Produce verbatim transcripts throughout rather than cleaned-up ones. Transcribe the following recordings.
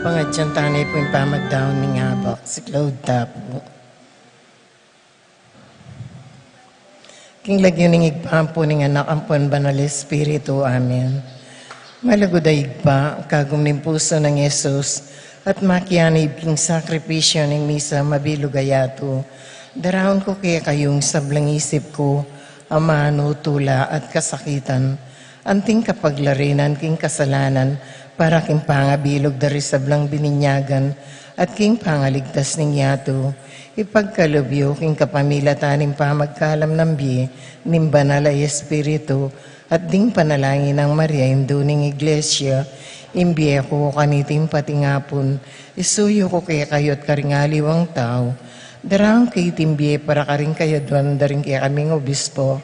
Pangadyan tane pu ing pamagdaun ning abak, siklaud ta pu. King lagyu ning Ibpa, ampo ning Anak, ampo ning Banal Espiritu. Amen. Malugud a Ibpa, kagum ning pusu nang Jesus, at makianib king sakripisyu ning misa mabilug a yatu, daraun ku kekayu ing sablang isip ku, amanu, tula, at kasakitan, anting kapaglarinan king kasalanan, para king pangabilug da ring sablang bininyagan, at king pangaligtas ning yatu. Ipagkalub yu king kapamilatan ning pamagkalam nang bie ning Banal a Espiritu, at ding panalangin nang Maria, Indu ning Iglesia, ing bie ku kaniting patingapun, isuyu ku kekayu at karing aliwang tau, daraun keti ing bie para karing kayaduan da ring kekaming obispo,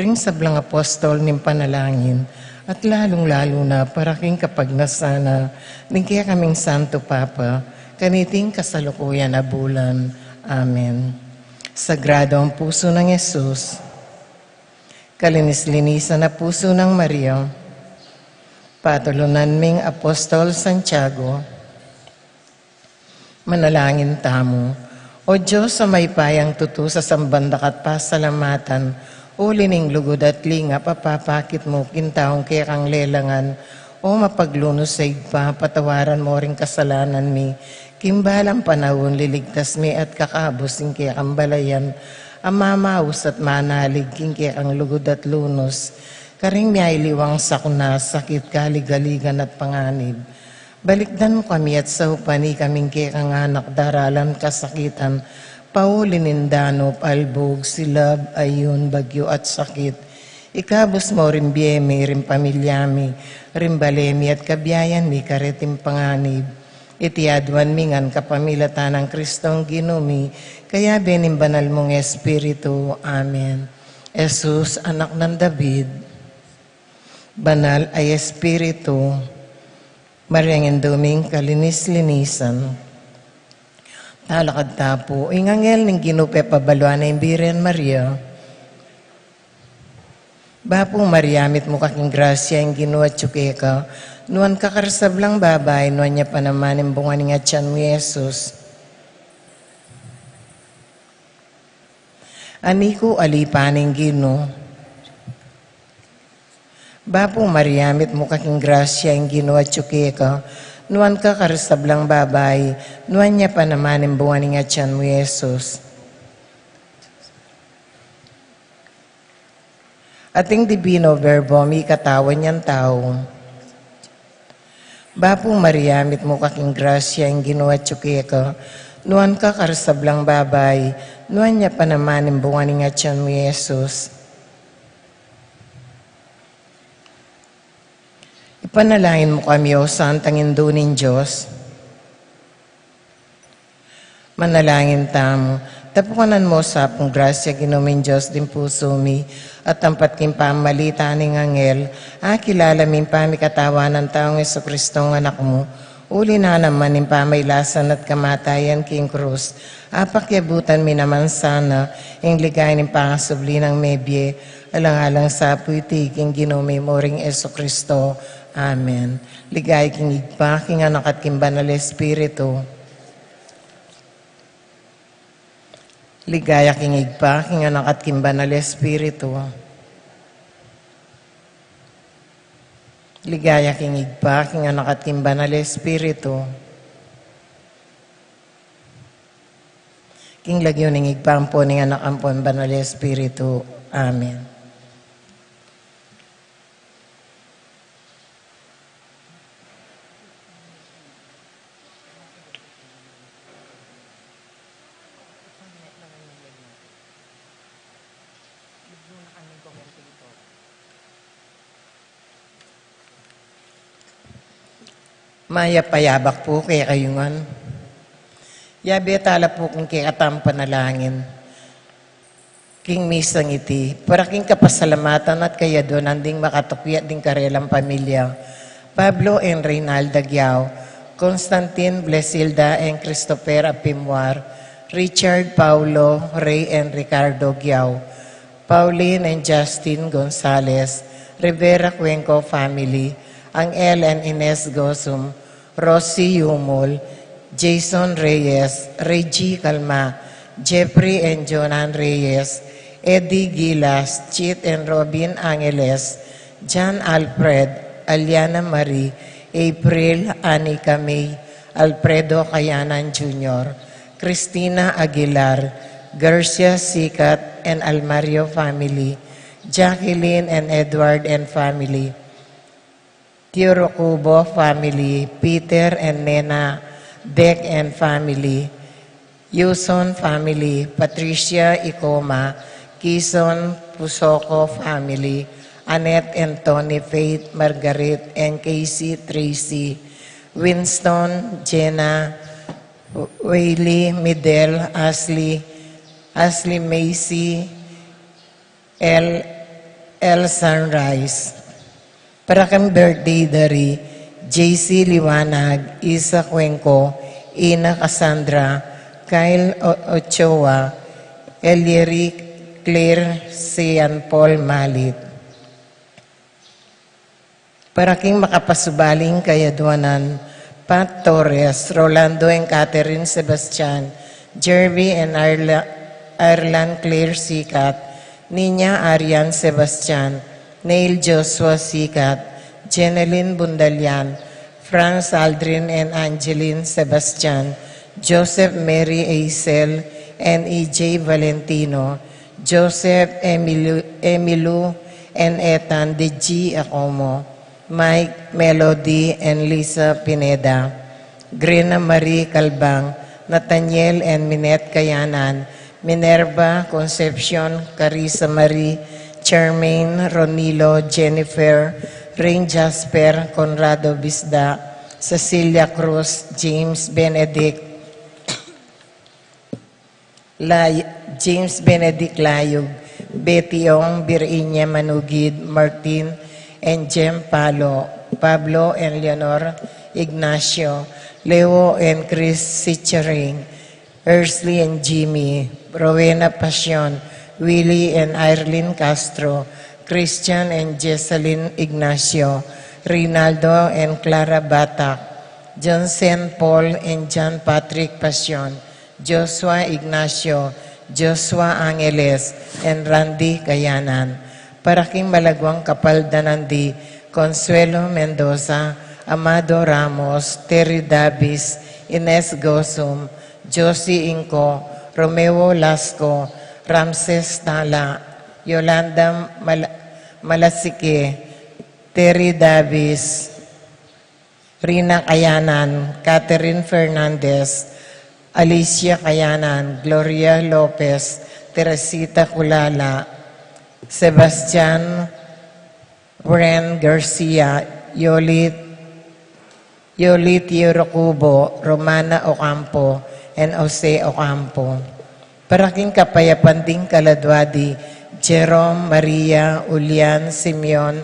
ring sablang apostol ning panalangin, at lalung-lalu na para king kapagnasan na ning kekaming Santo Papa, kaniting kasalukuyan a bulan. Amen. Sagrado a pusu nang Jesus, kalinis-linisan a pusu nang Maria, patulunan ming Apostol Santiago, manalangin tamu. O Dios, a mayupayang tutu, sasamban da ka at pasalamatan, uli ning lugud at lingap a papakit mu king taung kekang lelangan. O mapaglunus a Ibpa, patawaran mu ring kasalanan mi, king balang panaun liligtas mi at kakabus ing kekang balayan, a mamaus at manalig king kekang lugud at lunus, karing mialiwang sakuna, sakit, kaligaligan at panganib. Balikdan mu kami at saupan ikaming kekang anak daralan kasakitan, pauli ning danup, albug, silab, ayun, bagyu at sakit. Ikabus mu ring bie mi, ring pamilya mi, ring bale mi at kabiayan mi kareting panganib. Iti aduan mi ngan kapamilatan nang Kristong Ginu mi, kayabe ning Banal mung Espiritu. Amen. Jesus, Anak nang David, Banal a Espiritu, Maria, Indu ming kalinis-linisan. Talakad ta pu. Ing anghel ning Ginu pepabaluan na ing Birhen Maria. Bapu Maria, mitmu ka king grasya, ing Ginu atyu keka. Nuan ka karing sablang babai, nuan ya pa naman ing bunga ning atyan mu, i Jesus. Ani ku, ali pa ning Ginu. Bapu Maria, mitmu ka king grasya, ing Ginu atyu keka. Nuan ka karing sablang babai, nuan ya pa naman ing bunga ning atyan mu, i Jesus. Ating Divino Verbo, mikatawan yang tau. Bapu Maria, mitmu ka king grasya, ing Ginu atyu keka. Nuan ka karing sablang babai, nuan ya pa naman ing bunga ning atyan mu, i Jesus. Ipanalangin mu kami, o Santang Indu ning Dios. Manalangin tamu. Tapukanan mu sa pung grasya, Ginu ming Dios, ding pusu mi, at tampat king pamalitan ning anghel, akilala mi ing pamikatawan nang taung Jesucristo, Anak mu, uli na naman ning pamailasan at kamatayan king krus, apakyabutan mi naman sana ing ligaya ning pangasubli nang mebie, alang-alang sa pu iti king Ginu mi mu ring Jesucristo. Amen. Ligaya king Ibpa, king Anak, at king Banal Espiritu. Ligaya king Ibpa, king Anak, at king Banal Espiritu. Ligaya king Ibpa, king Anak, at king Banal Espiritu. King lagyu ning Ibpa, ampo ning Anak, ampo ning Banal Espiritu. Amen. Mayap a yabak pu kekayu ngan. Yabe tala pu king kekatang panalangin king misang iti, para king kapasalamatan at kayaduanan ding makatukwi at ding karelang pamilya. Pablo and Reynalda Giao, Constantine, Blesilda and Christopher Apimwar, Richard, Paulo, Ray and Ricardo Giao, Pauline and Justin Gonzalez, Rivera Cuenco family, Angel and Ines Gozum, Rosie Yumul, Jason Reyes, Reggie Calma, Jeffrey and Jonan Reyes, Eddie Gilas, Chit and Robin Angeles, John Alfred, Aliana Marie, April, Anika May, Alfredo Kayanan Junior, Christina Aguilar, Garcia Sikat and Almario family, Jacqueline and Edward and family, Teodocubo family, Peter and Nena, Beck and family, Yuson family, Patricia Icoma, Kison Pusoko family, Annette and Tony, Faith, Margaret and Casey, Tracy, Winston, Jenna, Whaley, Midel, Ashley, Ashley Macy, El, El Sunrise. Para king birthday da ri J C Liwanag, Isa Cuenco, Ina Cassandra, Kyle O-, Ochoa, Elieri Claire, Sean Paul Malit. Para king makapasubaling kayadwanan, Pat Torres, Rolando and Catherine Sebastian, Jervy and Arla-, Arlan Claire Sikat, Nina Arian Sebastian, Neil Joshua Sikat, Jeneline Bundalian, Franz Aldrin and Angeline Sebastian, Joseph Mary Aisel and E J Valentino, Joseph Emilu, Emilu and Ethan de G Acomo, Mike, Melody and Lisa Pineda, Grena Marie Calbang, Nathaniel and Minette Kayanan, Minerva, Concepcion, Carissa Marie, Charmaine, Ronilo, Jennifer, Rain Jasper, Conrado Bisda, Cecilia Cruz, James Benedict, Lay-, James Benedict Layug, Betty Ong, Virginia Manugid, Martin and Jem Palo, Pablo and Leonor Ignacio, Leo and Chris Sicharing, Ersley and Jimmy, Rowena Pasion, Willie and Irene Castro, Christian and Jessalyn Ignacio, Rinaldo and Clara Batak, Johnson Paul and John Patrick Pasion, Joshua Ignacio, Joshua Angeles, and Randy Kayanan. Para king malagwang kapaldanan di Consuelo Mendoza, Amado Ramos, Terry Davis, Ines Gosum, Josie Inco, Romeo Lasco, Ramses Tala, Yolanda Mal-, Malasique, Terry Davis, Rina Kayanan, Catherine Fernandez, Alicia Kayanan, Gloria Lopez, Teresita Culala, Sebastian Bren Garcia, Yolit, Yolit Yorocubo, Romana Ocampo, and Jose Ocampo. Para king kapayapan ding kaladwa di Jerome, Maria, Julian, Simeon,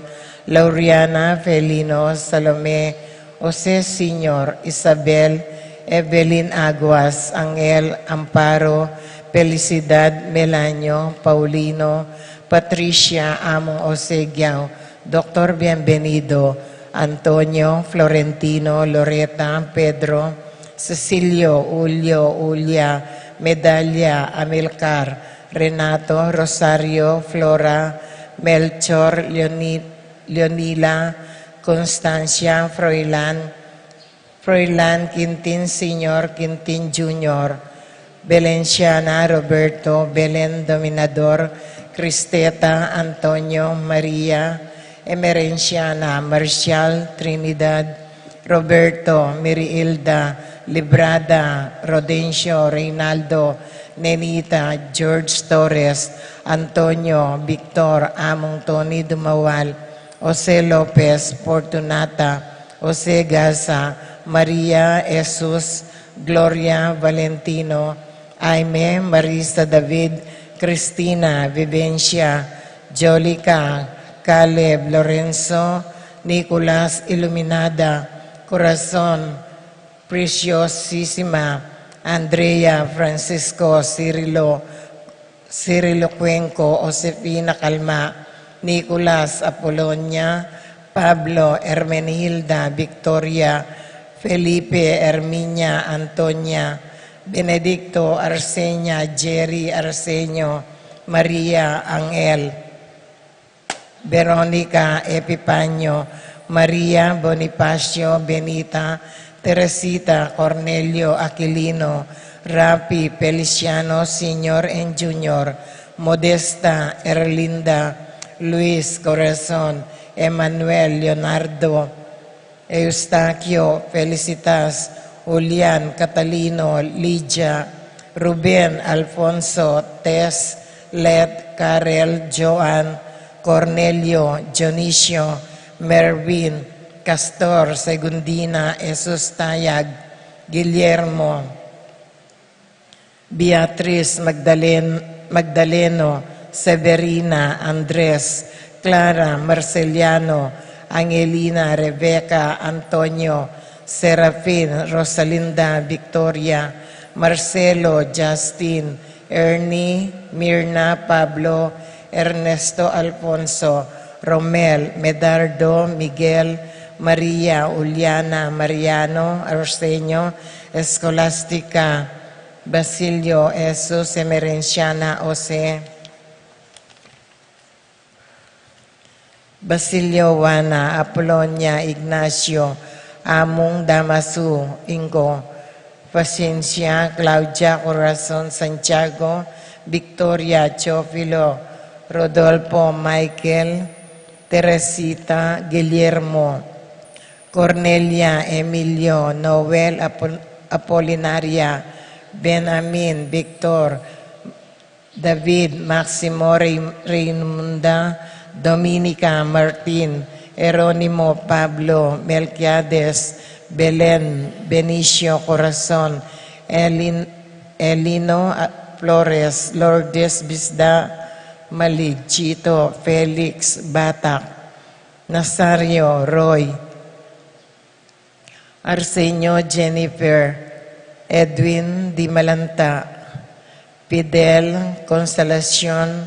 Lauriana, Felino, Salome, Jose Senior, Isabel, Evelyn Aguas, Angel, Amparo, Felicidad, Melanio, Paulino, Patricia, Among Jose Giao, Doktor Bienvenido, Antonio, Florentino, Loreta, Pedro, Cecilio, Julio, Julia, Medalia, Amilcar, Renato, Rosario, Flora, Melchor, Leoni-, Leonila, Constancia, Froilan, Froilan Quintin Senior, Quintin Junior, Belenciana, Roberto, Belen Dominador, Cristeta, Antonio, Maria, Emerenciana, Marcial, Trinidad, Roberto, Miriilda, Librada, Rodencio, Reynaldo, Nenita, George Torres, Antonio, Victor, Among Tony Dumawal, Jose Lopez, Fortunata, Jose Gaza, Maria, Jesus, Gloria, Valentino, Jaime, Marisa, David, Cristina, Vivencia, Jolica, Caleb, Lorenzo, Nicolas, Iluminada, Corazon, Preciosisima, Andrea, Francisco, Cirilo, Cirilo Cuenco, Josefina Calma, Nicolas, Apolonia, Pablo, Hermenilda, Victoria, Felipe, Herminia, Antonia, Benedicto, Arsenia, Jerry, Arsenio, Maria, Angel, Veronica, Epipanio, Maria, Bonifacio, Benita, Teresita, Cornelio, Aquilino, Rapi, Feliciano, Senior and Junior, Modesta, Erlinda, Luis, Corazon, Emmanuel, Leonardo, Eustaquio, Felicitas, Julian, Catalino, Lydia, Ruben, Alfonso, Tess, Let, Karel, Joan, Cornelio, Dionisio, Mervin, Castor, Segundina, Jesus Tayag, Guillermo, Beatriz, Magdalen-, Magdaleno, Severina, Andres, Clara, Marceliano, Angelina, Rebecca, Antonio, Serafin, Rosalinda, Victoria, Marcelo, Justin, Ernie, Mirna, Pablo, Ernesto, Alfonso, Romel, Medardo, Miguel, Maria, Juliana, Mariano, Arsenio, Escolastica, Basilio, Jesus, Emerenciana, Jose, Basilio, Juana, Apolonia, Ignacio, Amung, Damasu, Ingo, Paciencia, Claudia, Corazon, Santiago, Victoria, Teofilo, Rodolfo, Michael, Teresita, Guillermo, Cornelia, Emilio, Noel, Apol-, Apolinaria, Benjamin, Victor, David, Maximo, Rey-, Raymunda, Dominica, Martin, Jeronimo, Pablo, Melquiades, Belen, Benicio, Corazon, Elin-, Elino, ah, Flores, Lourdes, Bisda, Malig, Chito, Felix, Batak, Nazario, Roy, Arsenio, Jennifer, Edwin, Dimalanta, Fidel, Consolacion,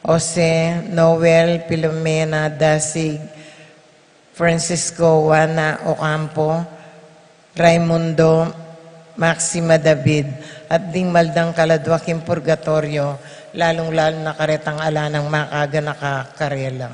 Jose, Noel, Filomena, Dasig, Francisco, Juana, Ocampo, Raimundo, Maxima, David, at ding maldang kaladwa king purgatorio, lalung-lalu na karetang ala nang makaganaka karela.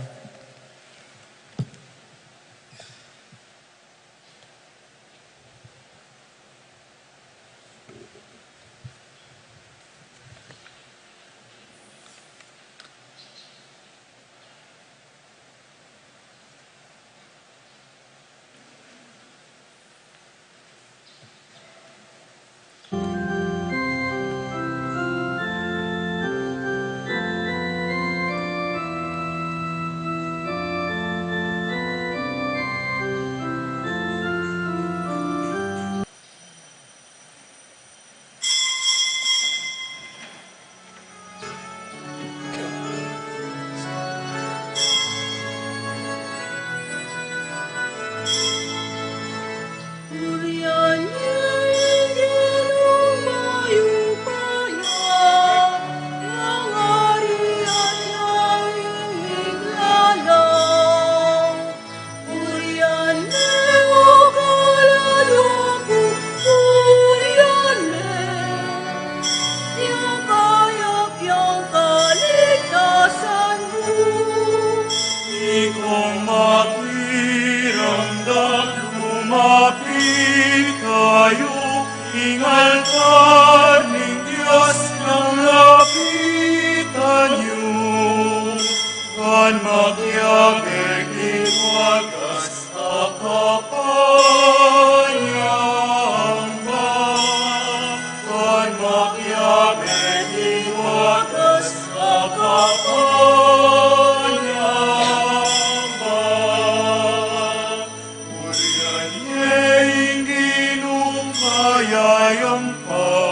Ikong makiramdam, lumapit kayu king altar ning Dios nang lapitan yu, ban makiabe king wagas a kapanyamba, ban makiabe king wagas a kapanyamba. Ulian ye ing Ginung mayayampan.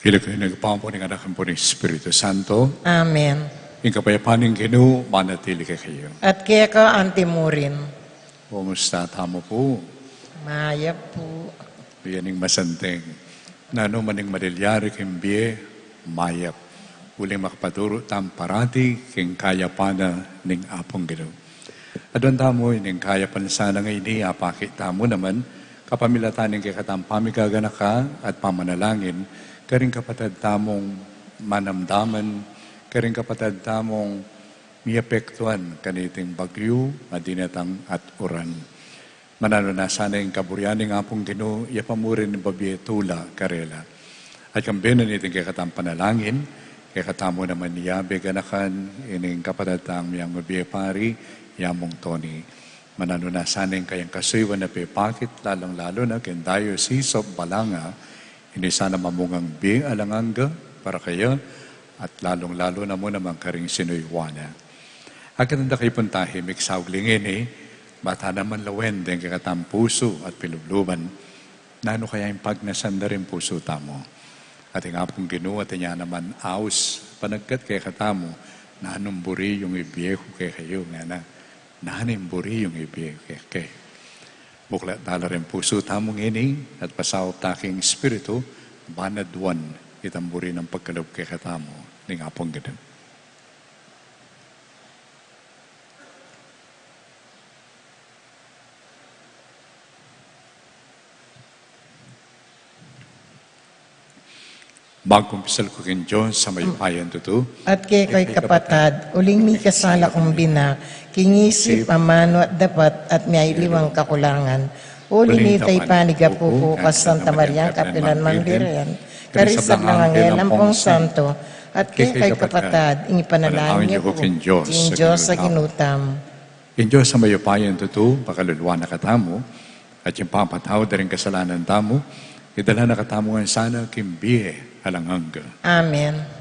King lagyu ning Ibpa, ampo ning Anak, ampo ning Espiritu Santo. Amen. Ing kapayapan ning Ginu manatili kekayu. At keka anti mu rin. Kumusta tamu pu? Mayap pu. Bie ning masanting. Nanu man ing malilyari king bie, mayap. Uling makapaturu tamu parati king kayapan na ning Apung Ginu. Aduan tamu ining kayapan sana ngeni, apakit tamu naman, kapamilatan ning kekatamung pamigaganaka at pamanalangin, karing kapatad tamung manamdaman, karing kapatad tamung miapektuan kaniting bagyu a dinatang at uran. Mananu na sana ing kaburian ning Apung Ginu, ya pa mu rin ing babie tula karela. At kambe na niting kekatamung panalangin, kekatamu naman ya beganakan ining kapatad tang miyang mabie pari, ya mung Tony. Mananu na sana ing kayang kasuyuan a pepakit, lalung-lalu na king Diocese of Balanga, ini sana mamungang bie alang angga para kaya, at lalung-lalu na mu naman karing sinuyuan na. Agyang da kayu pung tahimik saugling ini, bata naman lawen deng kekatamung pusu at pilubluban, nanu kaya ing pagnasan da ring pusu tamu? At ing Apung Ginu, atin ya naman aus panagkat kekatamu, nanung buri yung ibie ku kekayu, ngana. Nanung buri yung ibie ku kekayu. Buklat tala ring pusu tamu ngeni, at pasaup ta king Espiritu, ban aduan itang buri nang pagkalub kekatamu ning Apung Ginu. Magkumpisal ku king Dios a mayupayang tutu. At kekayu kapatad, uling mikasala kung binak, king isip, amanu at dapat, at miyaliwang kakulangan. Uli na nita ipanyawad ku pu kang Santa Mariang kapilan man Birhen, karing sablang anghel ampong santo, at kekayu kapatad, ing ipanalangin yu ku king Dios a Ginu tamu. Ing Dios a mayupayang tutu, pakaluluan na katamu, at ing papatawad da ring kasalanan tamu, idala na katamu ngan sana king bie alang angga. Amen.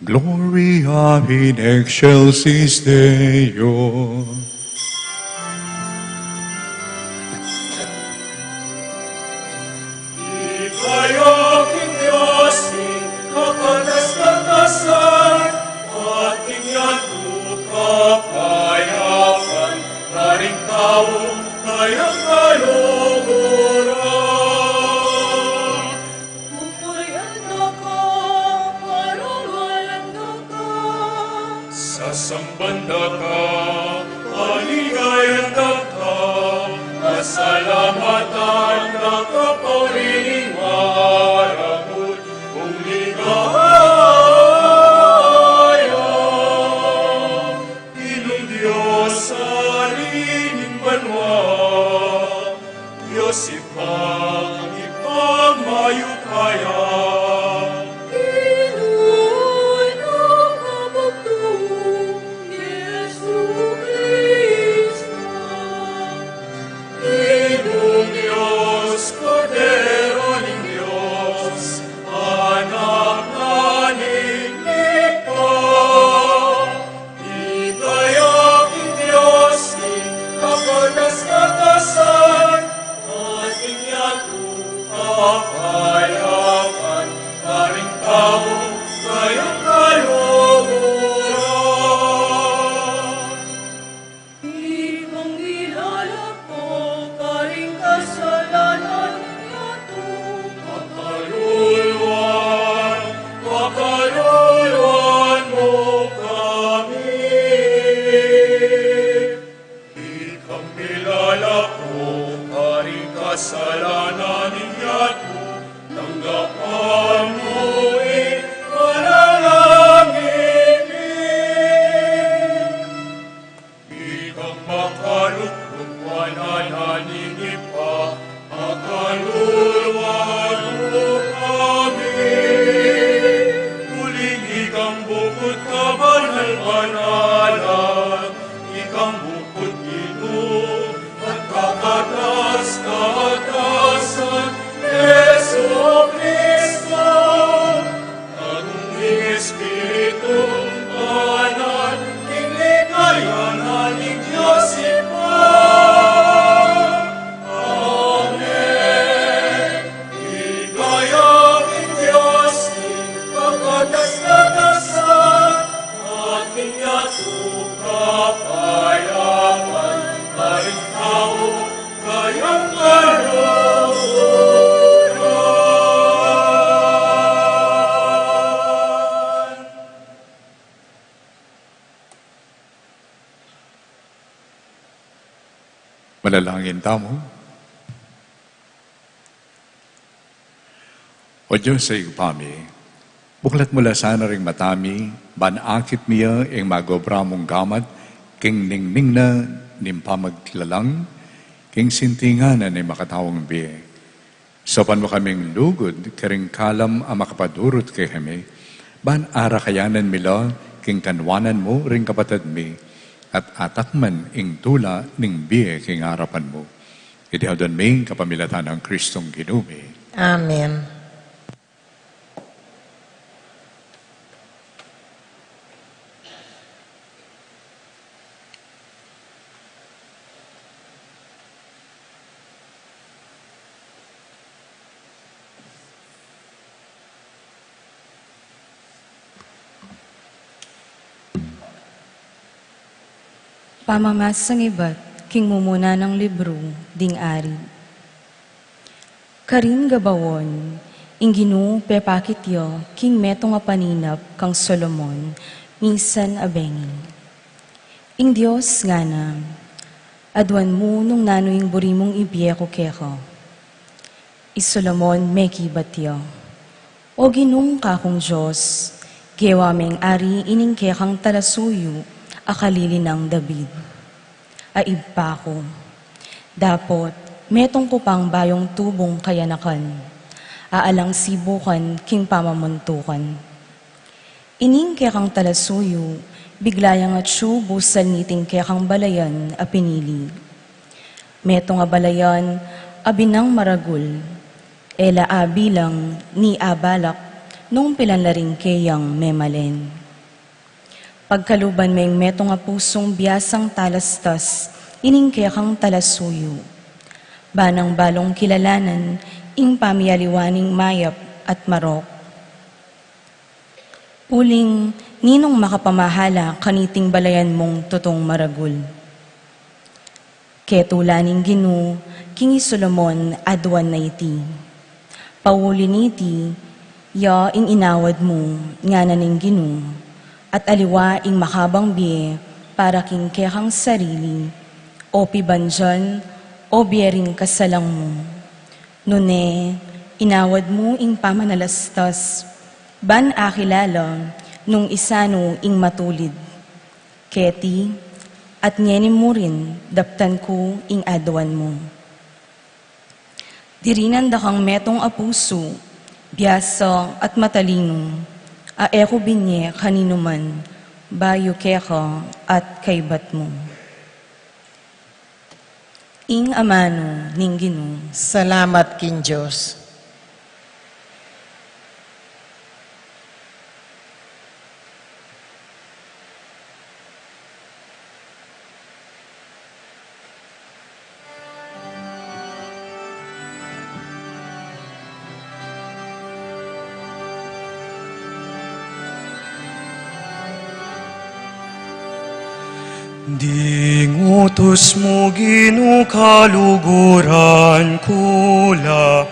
Gloria in excelsis Deo. Ikayap king Dios ing kakatas-katasan, at king yatu kapayapan, karing tau kayang kaluguran. Pupurian da ka, pararangalan da ka, sasamban da ka, paligayan da ka, pasalamatan da ka, pauli ning maragut kung ligaya. Ginung Dios, Ari ning banua, Dios Ibpa, Ibpang mayupaya. Ginung Anak a bugtung, Jesukristo, Ginung Dios, Kordero Manalag ikang bukut Ginu, at kakatas-katasan, Jesucristo, at ing Espiritu Banal, king ligaya na ning Dios Ibpa. Amen. Ligaya ning Dios, ning kakatas-katasan, at ing yatu kapayapan, karing tau kayang kaluguran. Manalangin tamu. O Dios a Ibpa mi, buklat mu la sana ring mata mi, ban akit mi ya ing magobra mung gamat, king ningning na ning pamaglalang, king sintingan na ning makataung bie. Saupan mu kaming lugud karing kalam a makapadurut kekami, ban arakayanan mi la king kanwanan mu ring kapatad mi, at atakman ing tula ning bie king arapan mu. Iti adwan mi kapamilatan nang Kristong Ginu mi. Amen. Pamamasang ibat king mumuna nang libru ding Ari. Karin Gabaon, ing Ginu pepakit ya king metung a paninap kang Solomon misan a bengi. Ing Dios ngana, aduan mu nung nanu ing buri mung ibie ku keka. I Solomon mekibat ya, O Ginung kakung Dios, gewa meng ari ining kekang talasuyu a kalili nang David, a ibpa ku. Dapot metung ku pang bayung tubung kayanakan, a alang sibukan king pamamuntukan. Ining kekang talasuyu, bigla yang atyu busal niting kekang balayan a pinili. Metung a balayan a binang maragul, e la abilang ni abalak nung pilan la ring keyang memalen. Pagkaluban meng metung a pusung biasang talastas ining kekang talasuyu, ba nang balung kilalanan ing pamialiwa ning mayap at marok. Uling ninung makapamahala kaniting balayan mung tutung maragul? Ketula ning Ginu king i Solomon aduan na iti. Pauli niti, ya ing inawad mu, ngana ning Ginu, at aliwa ing makabang bie para king kekang sarili, o pibandian, o bie ring kasalang mu. Nune, inawad mu ing pamanalastas, ban akilala nung isanu ing matulid. Keti, at ngeni mu rin daptan ku ing aduan mu. Dirinan da kang metung a pusu, biasa at matalinu, a e ku binye kaninuman, bayu keka at kaibat mu. Ing amanu ning Ginu. Salamat king Dios. Ding utus mu, Ginu, kaluguran ku la,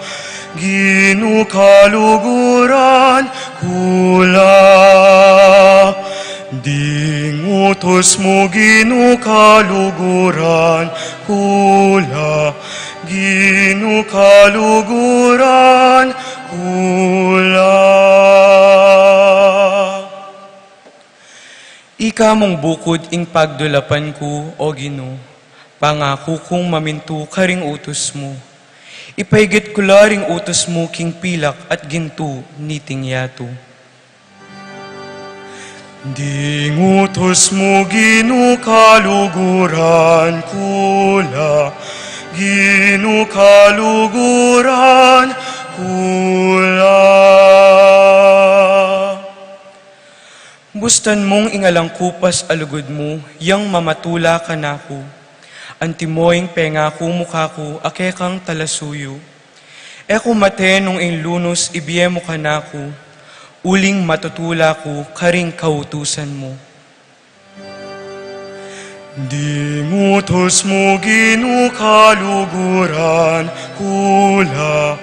Ginu, kaluguran ku la. Ding utus mu, Ginu, kaluguran ku la, Ginu, kaluguran ku la. Ika mung bukud ing pagdulapan ku, O Ginu, pangaku kung mamintu karing utus mu. Ipaigit ku la ring utus mu king pilak at gintu niting yatu. Ding utus mu, Ginu, kaluguran ku la, Ginu, kaluguran ku la. Bustan mung ing alang kupas a lugud mu, yang mamatula kanaku. Antimo ing pengaku mu kaku a kekang talasuyu. E ku mate nung ing lunus ibie mu kanaku, uling matutula ku karing kautusan mu. Ding utus mu, Ginu, kaluguran ku la,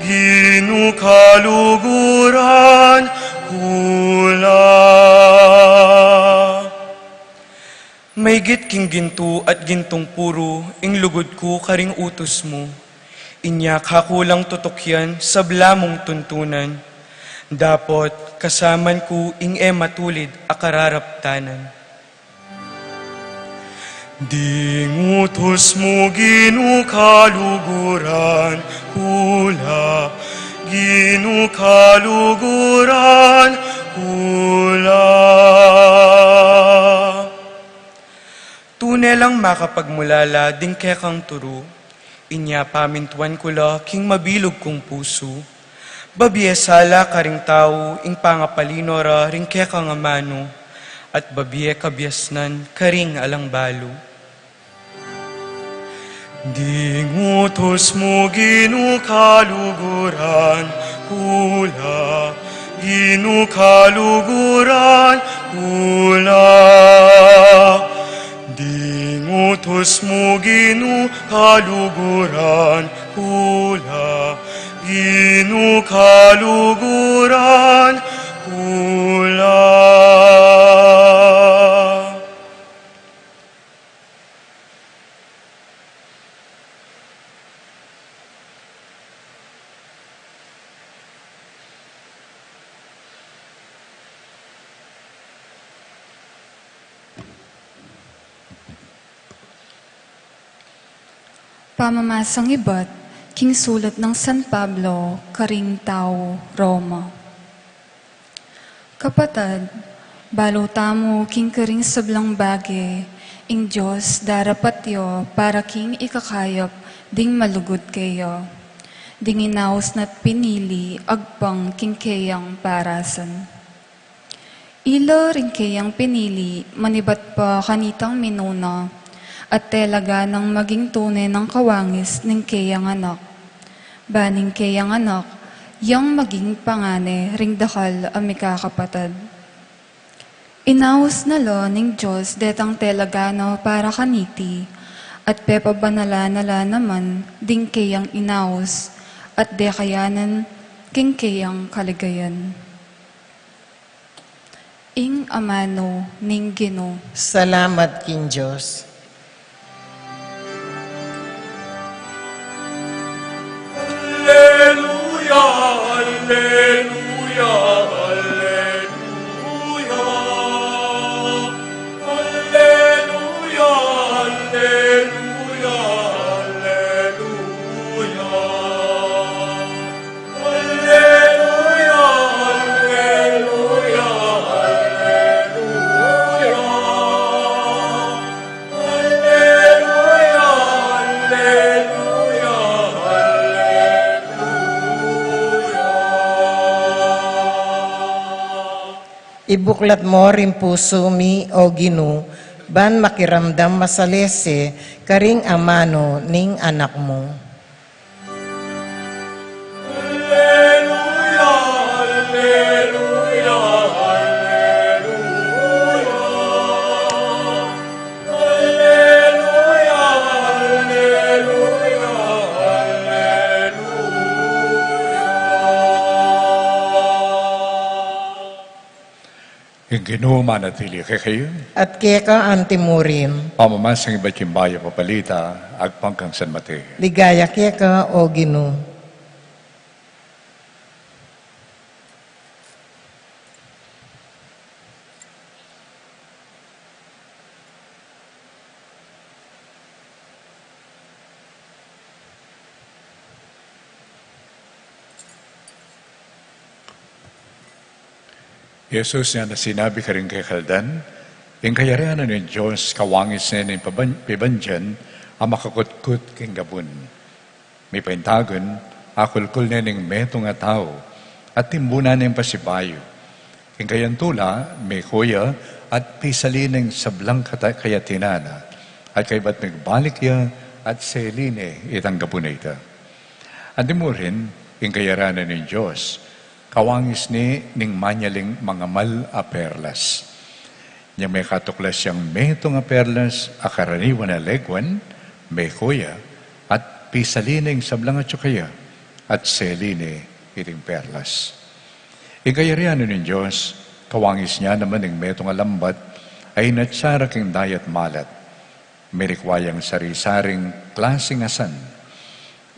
Ginu, kaluguran ku la. Maigit king gintu at gintung puru ing lugud ku karing utus mu. Inya kaku lang tutukyan sabla mung tuntunan. Dapot kasaman ku ing e matulid a kararaptanan. Ding utus mu, Ginu, kaluguran ku la, Ginu, kaluguran ku la. Tune lang makapagmulala ding kekang turu, inya pamintuan ku la king mabilug kung pusu. Babie sala karing tau ing pangapalino ra ring kekang amanu, at babie kabiasnan karing alang balu. Ding utus mu, Ginu, kaluguran ku la, Ginu, kaluguran ku la. Ding utus mu, Ginu, kaluguran ku la, Ginu, kaluguran ku la. Pamamasang ibat king sulat nang San Pablo karing tau Roma. Kapatad, balu tamu king karing sablang bage, ing Dios darapat ya para king ikakayap ding malugud keya, ding inaus na't pinili agpang king keyang parasan. Ila ring keyang pinili manibat pa kanitang minuna, at talaga nang maging tune nang kawangis ning keyang anak. Ba ning keyang anak, yang maging pangane ring dakal a mikakapatad. Inaus na la ning Dios detang talaga na para kaniti, at pepabanalan na la naman ding keyang inaus, at dekayanan king keyang kaligayan. Ing amanu ning Ginu. Salamat king Dios. Alleluia, alleluia, alleluia. Alleluia, alleluia, alleluia. Alleluia, alleluia, alleluia. Alleluia, alleluia, alleluia. Ibuklat mo ring pusu mi, O Ginu, ban makiramdam masalese karing amanu ning Anak mu. Alleluia, alleluia, alleluia. Alleluia, alleluia, alleluia. Ing Ginu manatili kekayu. At keka antimurin. Pamamasang ibat king mayap a balita agpang kang San Mateo. Ligaya keka, O Ginu. Jesus niya na sinabi karing kekaldan, ing kayarian na ning Dios kawangis ne ning paban-, pibandian a makakutkut king gabun. Mipaintagun, akulkul ne ning metung a tau, at timbunan neng pasibayu. King kayang tula, meko ya, at pisali neng sablang kata-, kayatinan na, at kaybat migbalik ya, at seli ne itang gabun a ita. At di mu rin, ing kayarian na ning Dios, kawangis ne ning manyaling mangamal a perlas. Inyang mekatuklas yang metung a perlas a karaniwan a legwan, meko ya, at pisali neng sablang atsu kaya, at seli ne iting perlas. Ing kayarian na ning Dios, kawangis ne naman ing metung a lambat, a inatsa ra king dayat malat. Mirikwa yang sari-saring klasing asan.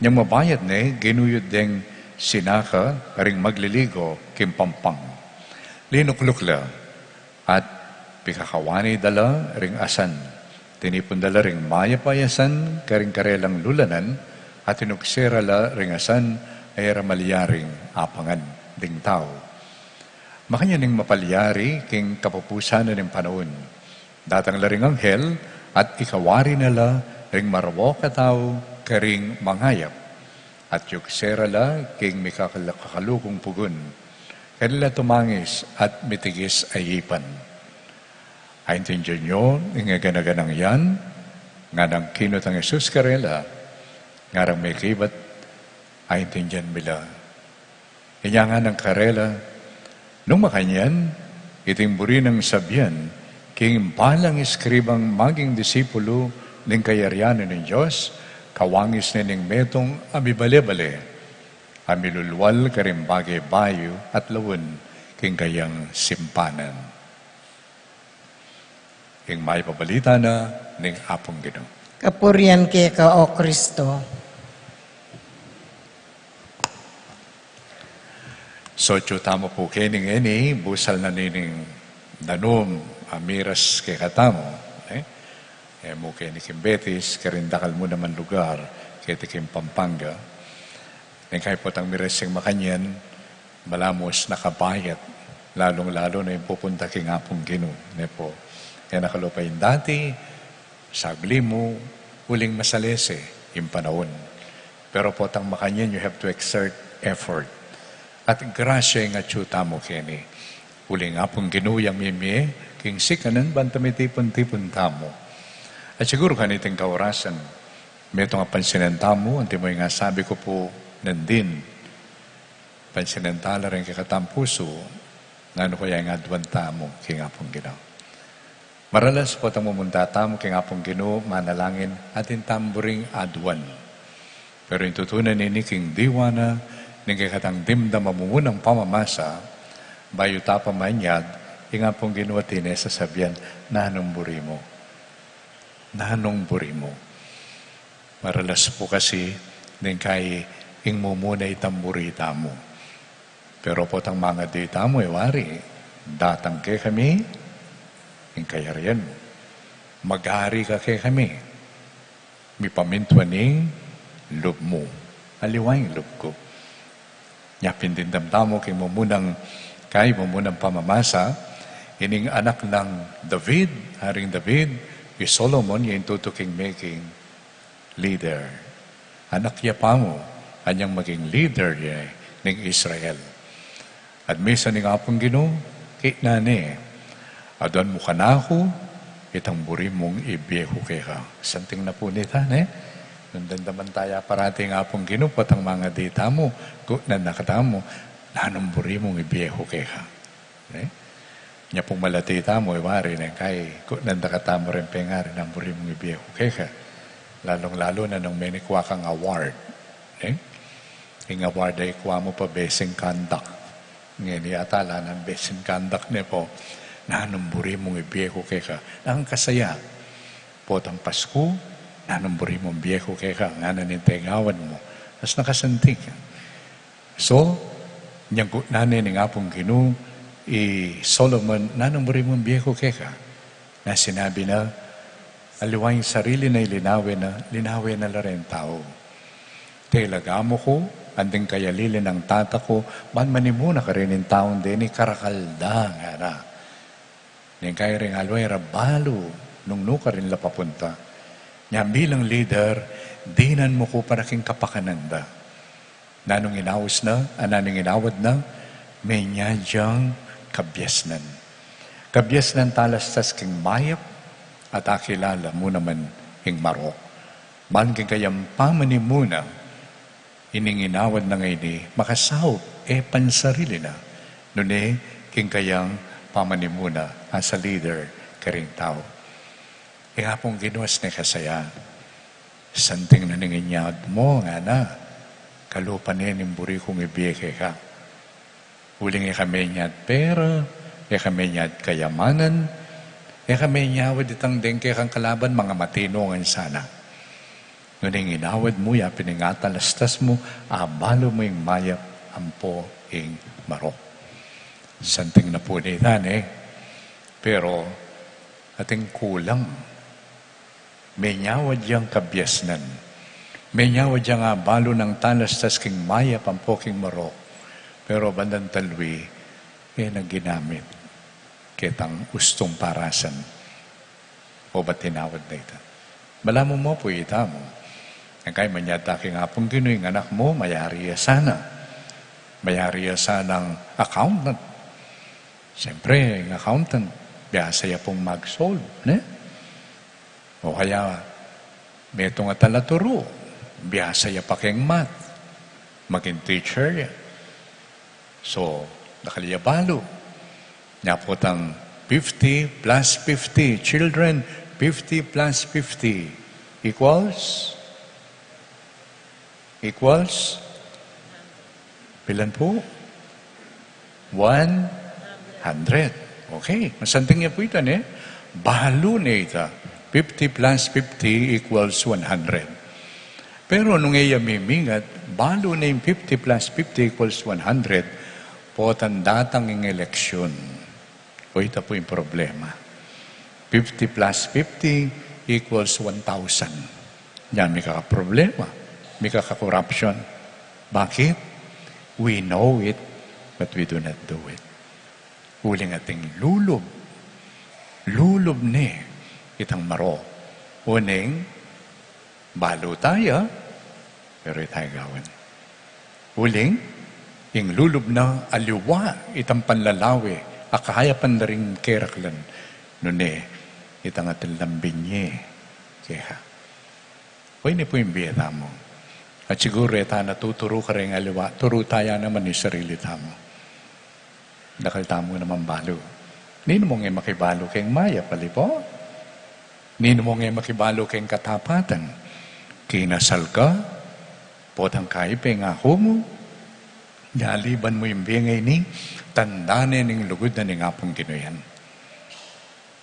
Inyang mabayat ne, ginuyud deng sinaka ring magliligo king pampang. Linukluk la, at pikakawani da la ring asan. Tinipun da la ring mayap a asan karing karelang lulanan, at tinukse ra la ring asan a e ra malyaring apangan ding tau. Makanyan ing mapalyari king kapupusan na ning panaun. Datang la ring anghel, at ikawari na la ring marwok a tau karing mangayap, at yukse ra la king mikakal-, kakalukung pugun. Kanila tumangis at mitigis a ipan. Aintindian yu ing gana-ganang yan, nganang kinutang Jesus karela, ngarang mekibat, aintindian mi la. Inya ngana karela, nung makanyan, iting buri nang sabian king balang eskribang maging disipulu ning kayarian ning Dios, kawangis ne ning metung a mibale-bale, a milulwal karing bage bayu at lawen king kayang simpanan. Ing mayap a balita na ning Apung Ginu. Kapurian keka, O Kristo. So, atyu tamu pu keni ngeni, busal na nining danum a miras kekatamu, eh? E mu keni king Betis, karing dakal mu naman lugar, keti king Pampanga. Neng kaya potang miras ing makanyan, balamu nakabayat, lalung-lalu na ing pupunta king Apung Ginu, ne pu. E na kalupa ing dati, sagli mu, uling masalese ing panaun. Pero potang makanyan, you have to exert effort. At grasya ing atyu tamu keni. Uling Apung Ginu yang mimie king sikanan ban tumitipun-tipun tamu. At siguru kaniting kaurasan, metung a pansinan tamu, antimo ing sabi ku pu nandin, pansinan tala ring kekatang pusu, nanu kaya ing aduan tamu king Apung Ginu. Maralas potang mumunta tamu king Apung Ginu, manalangin, atin tamung buring aduan. Pero ing tutu na nini king diwa na ning kekatang dimdam a mumunang pamamasa, bayu ta pa manyad, ing Apung Ginu atin ne sasabian, nanung buri mu? Nanung buri mu? Maralas pu kasi, neng kaya ing mumuna itang buri tamu. Pero potang mangadi tamu, e wari, datang kekami ing kayarian mu. Magari ka kekami. Mipamintuan ing lub mu. Aliwa ing lub ku. Nya pin dimdam tamu king mumunang, kay mumunang pamamasa, ining anak nang David, Haring David, i Solomon, ya ing tutuking maging leader. Anak ya pamu, anyang maging leader ya ning Israel. At misan ing Apung Ginu, kekana ne, aduan mu kanaku itang buri mung ibie ku keka. Santing na pu nita, ne? Nung damdaman taya parati ing Apung Ginu, potang mangadi tamu, kekana na katamu, nanung buri mung ibie ku keka. Ne? Nya pung malati tamu, e wari, neng kaya, kekana na katamu ring pengari, nanung buri mung ibie ku keka. Lalung-lalu na nung menikwa kang award. Ne? Ing award a ikwa mu pa best in conduct. Ngeni yata ala nang best in conduct, ne pu. Nanung buri mung ibie ku keka. Nang kasaya. Potang Pasku, nanung buri mung ibie ku keka. Ngana ning tegawan mu. As nakasanting. So, inyang kekana ne ning Apung Ginu i Solomon, nanung buri mung ibie ku keka. Na sinabi na, aliwa ing sarili na ing linawe na, linawe na la ring tau. Tela gamu ku, Anting kayalili nang tata ku, ban manimuna karin ing taung deni, karakal da, ngana. Neng kaya ring aliwa e ra balu nung nu karin la papunta. Nya bilang leader, dinan mu ku para king kapakanan da. Nanung inaus na, a, nanung inawad na, menya yang kabiasnan. Kabiasnan talastas king mayap, at akilala mu naman ing marok. Ban king kayang pamanimuna, ining inawad na ngeni, makasaup, e pansarili na, nune king kayang pamanimuna as a leader karing tau. Ing Apung Ginu, as ne kasaya, santing na ning inyawad mu, ngana, kalupa ne ning buri kung ibie keka. Uling e ka menyawad pera, e ka menyawad kayamanan, e ka menyawad itang deng kekang kalaban, mangamatinu ngan sana. Nune ing inawad mu, ya pin ing atalastas mu, abalu mu ing mayap ampo ing marok. Santing na pu nita, ne? Pero ating kulang. Menyawad yang kabiasnan. Menyawad yang abalu nang talastas king mayap ampo king marok. Pero bandang talwi, e na ginamit ketang ustung parasan. Obat inawad na ita. Balamu mu pu itamu. Neng kaya manyawad ta king Apung Ginu, ing anak mu, mayari ya sana. Mayari ya sanang accountant. Siyempre, ing accountant, biasa ya pung mag-solve, ne? O kaya, metung a talaturu, biasa ya pa keng math, maging teacher ya. So, dakal ya balu. Nya potang fifty plus fifty, children, fifty plus fifty equals, equals, pilan pu? One hundred. Okay, masanting ya pu ita, ne? Balu ne ita. Fifty plus fifty equals one hundred. Pero nung e ya mimingat, balu ne ing fifty plus fifty equals one hundred, potang datang ing eleksyon. O, ita pu ing problema. Fifty plus fifty equals one thousand. Nya mika problema, mika ka-corruption. Bakit? We know it, but we do not do it. Uling ating lulub. Lulub ne itang marok. Oneng, balu taya, pero e taya gawan. Uling, ing lulub na aliwa itang panlalawe, a kayapan da ring keraklan, nune, itang atin lang binye keka. O ini pu ing bie tamu. At siguru e ta na tuturu karing aliwa, turu taya naman ing sarili tamu. Dakal tamu naman balu. Ninu mung e makibalu keng mayap, ali pu? Ninu mung e makibalu keng katapatan? Kinasal ka, potang kaipe ing aku mu, nyaliban mu ing bie ngeni, tanda ne ning lugud na ning Apung Ginu yan.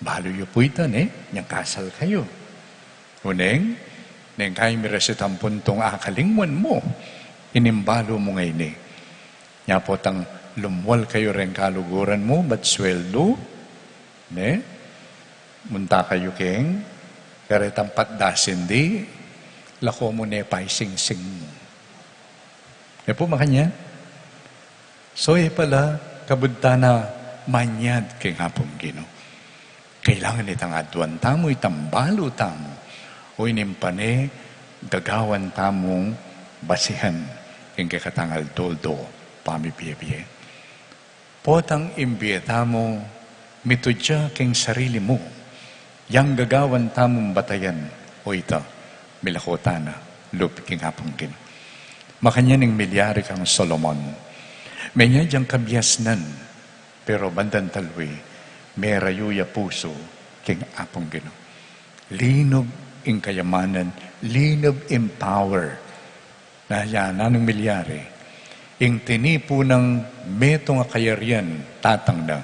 Balu yu pu ita, ne? Nyang kasal kayu. Oneng, neng kaya miras itang puntung akalingwan mu ining balu mu ngeni. Nya potang lumwal kayu reng kaluguran mu, bat sweldu, ne? Munta kayu keng karetang patdas, indi, lako mu ne pa ing singsing mu. E pu makanyan? So, e pala, kabud ta na manyad keng Apung Ginu. Kailangan itang aduan tamu, itang balu tamu. O ining pane, gagawan tamung basihan king kekatang aldo-aldo pamibie-bie. Potang ing bie tamu mitudya keng sarili mu, yang gagawan tamung batayan, o ita, milako ta na lub king Apung Ginu. Makanyan ing milyari kang Solomon. Menya yang kabiasnan, pero bandang talwi, merayu ya pusu king Apung Ginu. Linub ing kayamanan, linub ing power. Na ya, nanung milyari? Ing tinipu nang metung a kayarian, tatang na,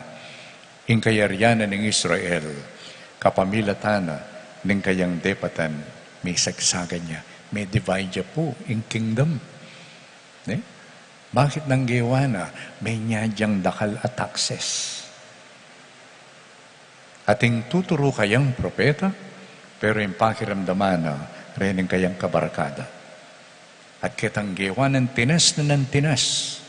ing kayarian na ning Israel, kapamilatan na ning kayang depatan, misagsagan ya, me-divide ya pu ing kingdom. Ne? Bakit nang gewa na? Menya yang dakal a taxes. Atin tuturu kayang propeta, pero ing pakiramdaman na, reni ing kayang kabarkada. At ketang gewa nang tinas na nang tinas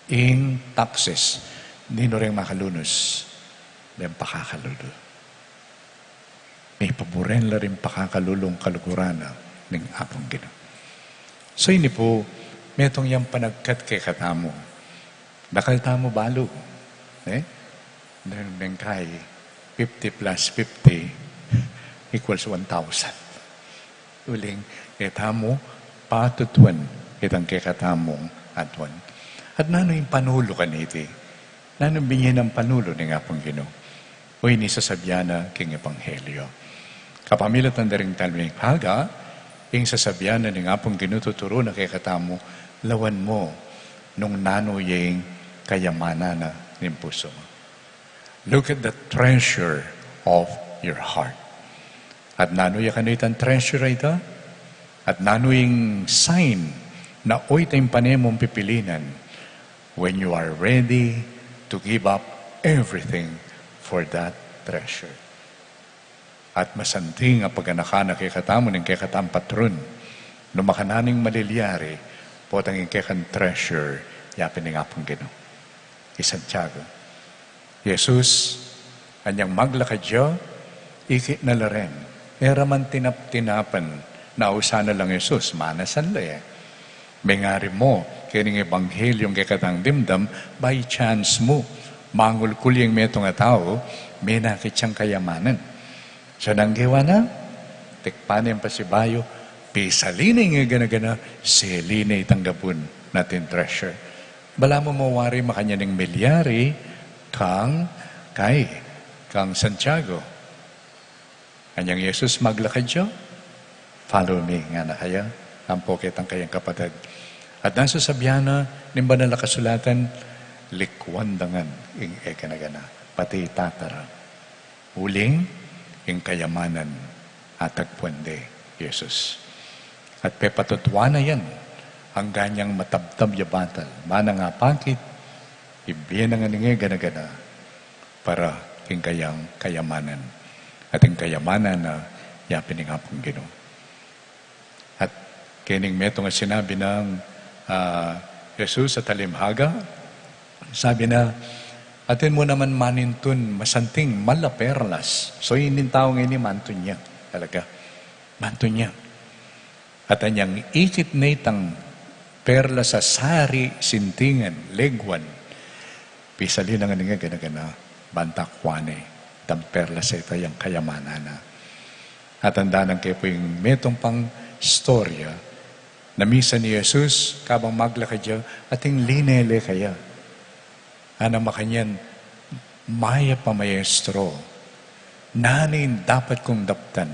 ing taxes, ninu reng makalunus? Deng pakakalulu. Mipaburen la ring pakakalulung kaluguran na ning Apung Ginu. So, ini pu, metung yang panagkat kekatamu. Dakal tamu balu, e? Deng, deng kai, fifty plus fifty equals one thousand. Uling, e tamu patutwan itang kekatamung atwan. At nanu ing panulu kaniti? Nanu ing binye nang panulu ning Apung Ginu? O ini sasabyan na king ebanghelyo. Kapamilatan da ring talinghaga, ing sasabyan na ning Apung Ginu tuturu na kekatamu, lawan mu nung nanu ya ing kayamanan na ning pusu mu. Look at the treasure of your heart. At nanu ya kanitang treasure a ita? At nanu ing sign na o ita ing pane mung pipilinan when you are ready to give up everything for that treasure? At masanting a paganakan na kekatamu ning kekatang patron, nung makananu ing malilyari, potang ing kekang treasure, yapin ning Apung Ginu. I Santiago. Jesus, anyang maglakad ya, ikit na la ren. E ra man tinap-tinapan, nausan na lang Jesus, manasan la e. Mengari mu, keni ing ebanghelyo ing kekatang dimdam, by chance mu, mangulkul ya ing metung a tau, menakit yang kayamanan. So, nanu ing gewa na? Tikpan ne ing pasibayu, pisali ne ing gana-gana, seli ne itang gabun na ating treasure. Balamu mawari makanyan ing milyari kang, kay, kang Santiago. Anyang Jesus maglakad ya, "Follow me," ngana kaya, ampo ketang kayang kapatad. At nanu ing sasabyan na ning Banal a Kasulatan, "Likwan da ngan ing e gana-gana, pati ing tata ra." Uling, ing kayamanan, atagpuan de Jesus. At pepatutuan na yan, anggang yang matabtab ya batal, manang apakit, ibie na ngan ing e gana-gana, para king kayang kayamanan. At ing kayamanan na yapin ning Apung Ginu. At kening metung a sinabi nang, ah, Jesus a talinghaga, sabi na, "Atin mu naman manintun masanting mal a perlas." So, ining tau ngeni mantun ya, talaga. Mantun ya. At anyang ikit ne itang perlas a sari, sintingan, legwan, pisali na ngan ing e gana-gana, banta kuan ne itang perlas a ita yang kayamanan na. At andanan ke pu ing metung pang istorya, na misan i Jesus, kabang maglakad ya, ating linele kaya. Ngana makanyan, "Mayap a Maestro, nanu ing dapat kung daptan,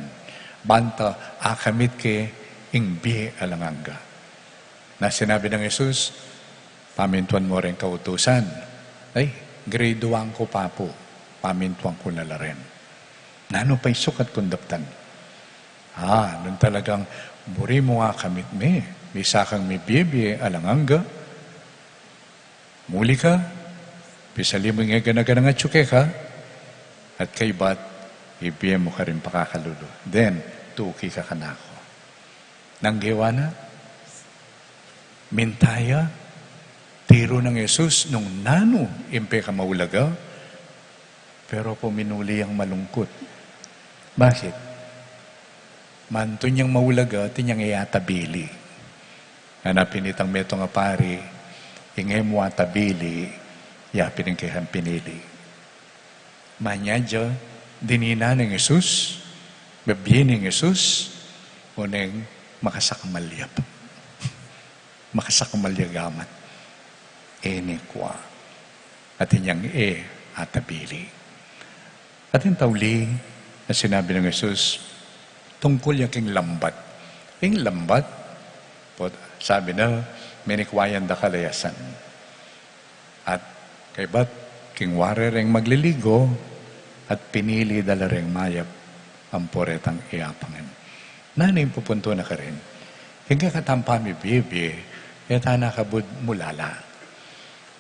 banta akamit ke ing bie alang angga?" Na sinabi nang Jesus, "Pamintuan mu reng kautusan." "Ay, grade one ku pa pu, pamintuan ku na la ren. Nanu pa ing sukat kung daptan?" "Ah, nung talagang buri mung akamit me, misa kang mibie-bie alang angga, muli ka, pisali mu ing e gana-ganang atyu keka, at kaybat, ibie mu karing pakakalulu. Then, tuki ka kanaku." Nanu ing gewa na? Minta ya, tiru nang Jesus nung nanu ing pekamaulaga, pero pu minuli yang malungkut. Bakit? Mantun yang maulaga, atin yang e atabili. Ngana pin itang metung a pari, "Ing e mu atabili, yapin ing kekang pinili." Manyadya, dininan neng Jesus, bibie neng Jesus, o neng makasakmal ya pu. Makasakmal ya gamat. E ne kua. Atin yang e atabili. Atin tauli na sinabi nang Jesus, tungkul ya king lambat. Ing lambat, pot-, sabi na, menikwa yang dakal a yasan. At kaybat, king wari reng magliligo, at pinili da la reng mayap, ampo retang e apangan. Nanu ing pupuntu na karin? Ing kekatang pamibie-bie, e ta nakabud mulala.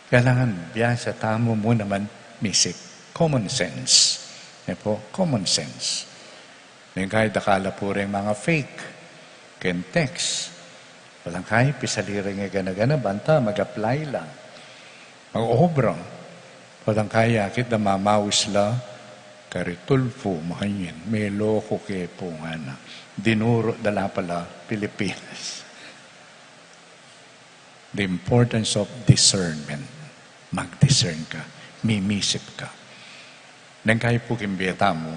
Kailangan biasa tamu mu naman misip. Common sense. E pu, common sense. Neng kai dakal a pu reng mga fake, keng text. Potang kai, pisali ring e gana-gana, banta mag-apply la, mag-obra. Potang kai, akit da mamaus la kari Tulfo, makanyan, meloko ke pu ngana. Dinuro da la pala Pilipinas. The importance of discernment. Mag-discern ka, mimisip ka. Neng kai pu king bie tamu,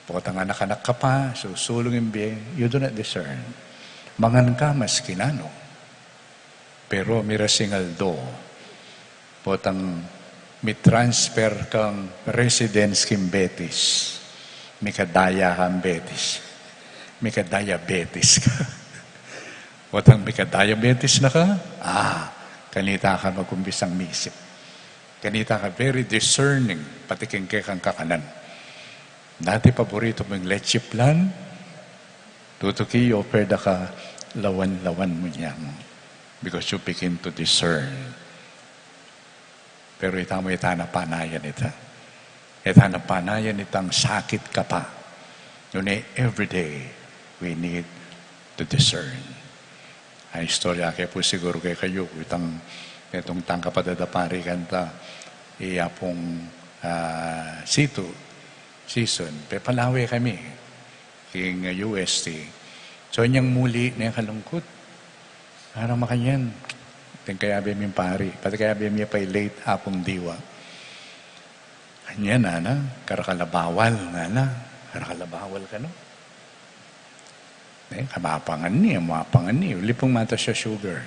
potang anak-anak ka pa, susulung ing bie, you do not discern. Mangan ka maski nanu. Pero miras ing aldo, potang mi-transfer kang residence king Betis, mikadaya kang Betis, mikadiabetes ka. Potang mikadiabetes na ka, ah, kanita ka mag-umpisang misip. Kanita ka very discerning, pati king kekang kakanan. Dati paborito mung leche flan, tutuki, offer da ka, lawan-lawan mu niyan. Because you begin to discern. Pero ita mu, ita na panayan ita. Ita na panayan itang sakit ka pa. Nune everyday, we need to discern. Ay, istorya ke pu siguru kekayu, itang, itang tangka pa da da pari kanta, iya pung, ah, situ, season, pepalawe kami king U S T. So, inyang muli ne kalungkut. Para makanyan, atin kayabe ming pari, pati kayabe mi pa late Apung Diwa. Kanyan, ngana, karakal a bawal, ngana, karakal a bawal kanu. E, kamapangan ni, mapangan ni, uli pung matas ya sugar.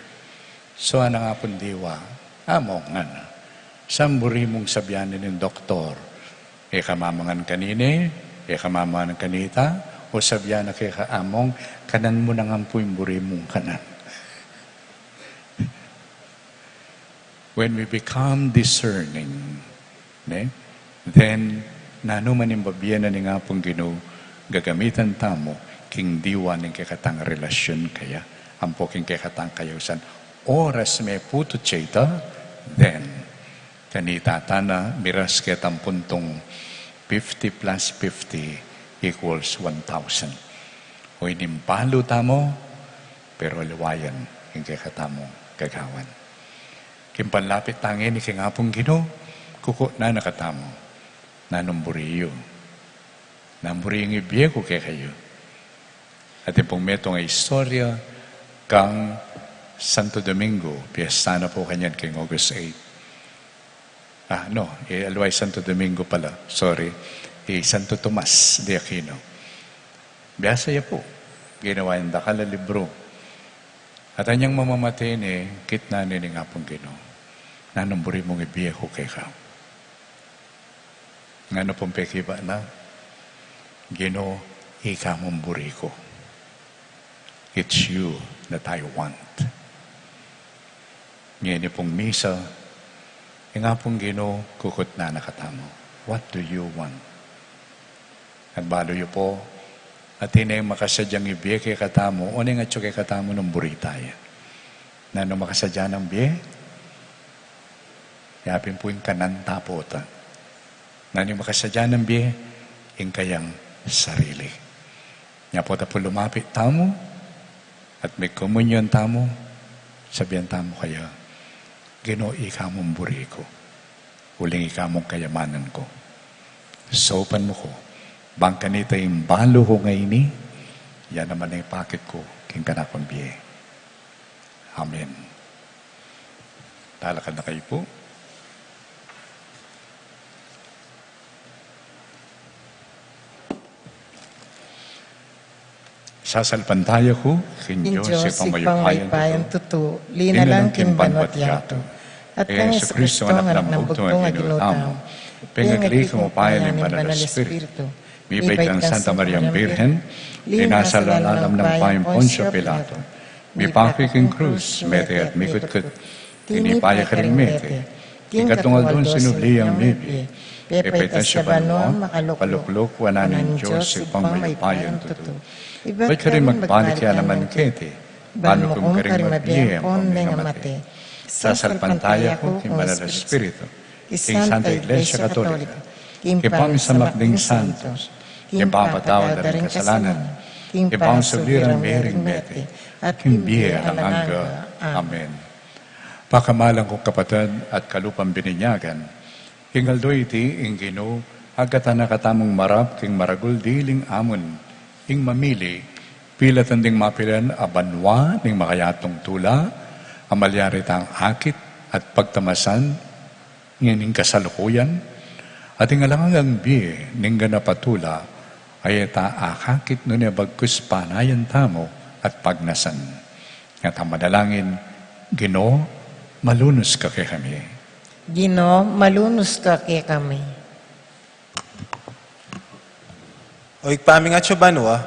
So, ngana nang Apung Diwa, Among, ngana, saan buri mung sabian ning doktor? E ka mamangan kanine, e ka mamangan kanita, o sabian na keka, Among, kanan mu na ngan pu ing buri mung kanan. When we become discerning, ne? Then, nanu man ing bibie na ning Apung Ginu, gagamitan tamu king diwa ning kekatang relasyun kaya, ampo king kekatang kayausan. Oras me putut ya ita, then, kanita tana miras ketang puntung fifty plus fifty equals one thousand. O inimbalu tamu, pero aliwayan ing kekatamung gagawan. King panlapit tang ini king Apung Ginu, kukutnan na katamu, nanung buri yu? Nanung buri ing ibie ku kekayu? Atin pung metung a istorya kang Santo Domingo, piyesta na pu kanyan king August eight. Ah, no, e, aliwa i Santo Domingo pala, sorry. I Santo Tomas de Aquino. Biasa ya pu, ginawa yang dakal a libru. At anyang mamamate ne, kitnan ne ning Apung Ginu, nanung buri mung ibie ku keka? Ngana pung pekibat na, Ginu, ika mung buri ku. It's you that I want. Ngeni pung misa, ing Apung Ginu, kukutnan na katamu, what do you want? At balu yu pu, atin neng makasadyang ibie kekatamu, o neng atyu kekatamu nung buri taya. Nanu makasadya nang bie? Ya pin pu ing kanan taputan. Nanu ing makasadya nang bie? Ing kayang sarili. Nya pu, ta pu lumapit tamu, at magkomunyon tamu, sabian tamu kaya, Ginu, ika mung buri ku, uling ika mung kayamanan ku. Saupan mu ku, bang kanita ing balu ku ngeni, ya naman ing ipakit ku king kanakung bie. Amen. Talakad na kayu pu. Sasalpantaya ku king Dios, Dios Ibpang mayupayang tutu, linalang king banua't yatu, at kang Jesucristo, Anak nang bugtung a Ginu tamu, pengagli king upaya ning Banal a Espiritu, mibait kang Santa Mariang Birhen, linasa lalam ning upayang Poncio Pilato, mipako king krus, mete at mikutkut, tinipa ya karing mete, king katlung aldo sinubli yang mebie, pepaitas ya banua, makalukluk wanan ning Dios Ibpang mayupayang tutu. Ibat karin magbalik ya naman keti, ban mukum karing mabie ampon mengamate. Sasalpantaya ku king Banal a Espiritu, king Santa Iglesia Katolika, king pamisamak ding santos, king papatawad da ring kasalanan, king pangasubli rang mie ring mete, At king bie alang angga. Amen. Pakamalan kung kapatad at kalupang bininyagan, king aldo iti ing Ginu agkatan na katamung marap king maragul diling amun, ing mamili, pilatan ding mapilan a banua ning makayatung tula, a malyari tang akit at pagtamasan, ngening kasalukuyan, at ing alang anggang bie ning ganap a tula, a e ta akakit nune bagkus panayan tamu at pagnasan. Nga ta manalangin, Ginu, malunus ka kekami. Ginu, malunus ka kekami. O Ibpa ming atsu banua,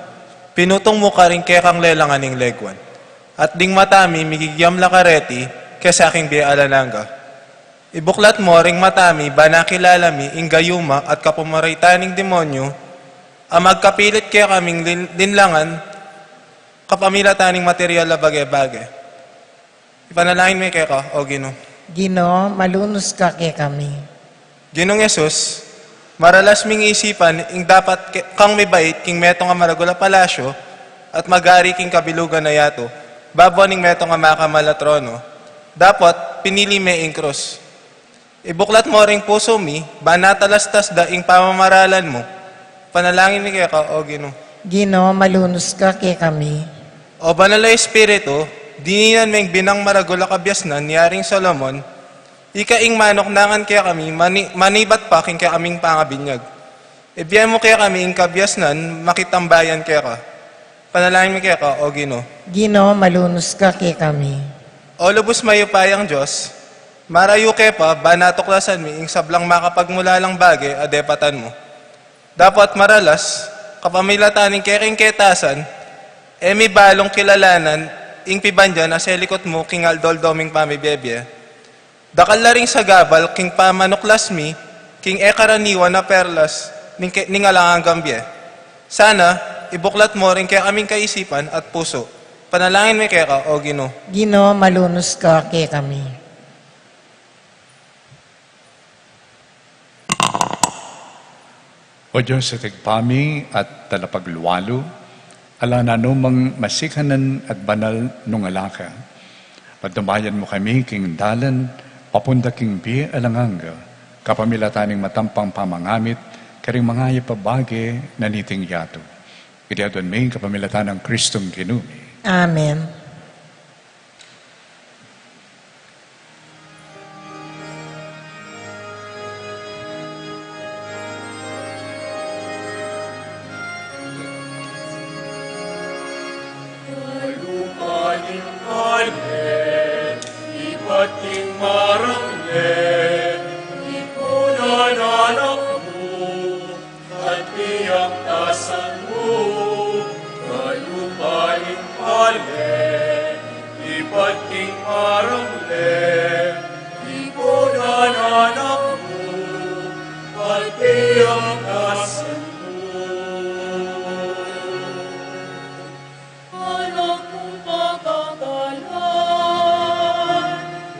pinutung mu karing kekang lelangan ing leguan, at ding mata mi migigiam la kareti kesa king bie alang angga. Ibuklat mu ring mata mi, ban akilala mi ing gayuma at kapamarayan ning demonyu a magkapilit kekaming lin-, linlangan kapamilatan ning material a bage-bage. Ipanalangin mi keka, O Ginu. Ginu, malunus ka kekami. Ginung Jesus, maralas ming isipan ing dapat ke-, kang mibait king metung a maragul a palasyo at magari king kabilugan a yatu, babo ning metung a makamal a trono. Dapot, pinili me ing krus. Ibuklat mu ring pusu mi, ban atalastas da ing pamamaralan mu. Panalangin mi keka, O Ginu. Ginu, malunus ka kekami. O Banal a Espiritu, dininan meng binang maragul a kabiasnan ni Aring Solomon, ika ing manuknangan kekami, mani-, manibat pa king kekaming pangabinyag. Ibie mu kekami ing kabiasnan, makitambayan keka. Panalangin mi keka, O Ginu. Ginu, malunus ka kekami. O lubus mayupayang Dios, marayu ke pa, ban atuklasan mi ing sablang makapagmulalang bage a depatan mu. Dapot maralas, kapamilatan ning keking ketasan, e mi balung kilalanan ing pibandian a selikut mu king aldo-aldo ming pamibie-bie. Dakal la ring sagabal king pamanuklas mi king e karaniwan a perlas ning ke-, ning alang anggang bie. Sana, ibuklat mu ring kekaming kaisipan at pusu. Panalangin mi keka, O Ginu. Ginu, malunus ka kekami. O Dios a Ibpa mi at Talapaglualu, ala nanumang masikanan at banal nung ala ka. Padumayan mu kami king dalan papunta king bie alang angga, kapamilatan ning matampang pamangamit karing mangayap a bage na niting yatu. Iti aduan mi kapamilatan nang Kristong Ginu mi. Amen. Kalupa ning bale, ibat king maragul, ipunan anak mu, at piantasan mu, kalupa ning bale, ibat king maragul, ipunan anak mu, at piantasan mu. Anak kung pagkakalan,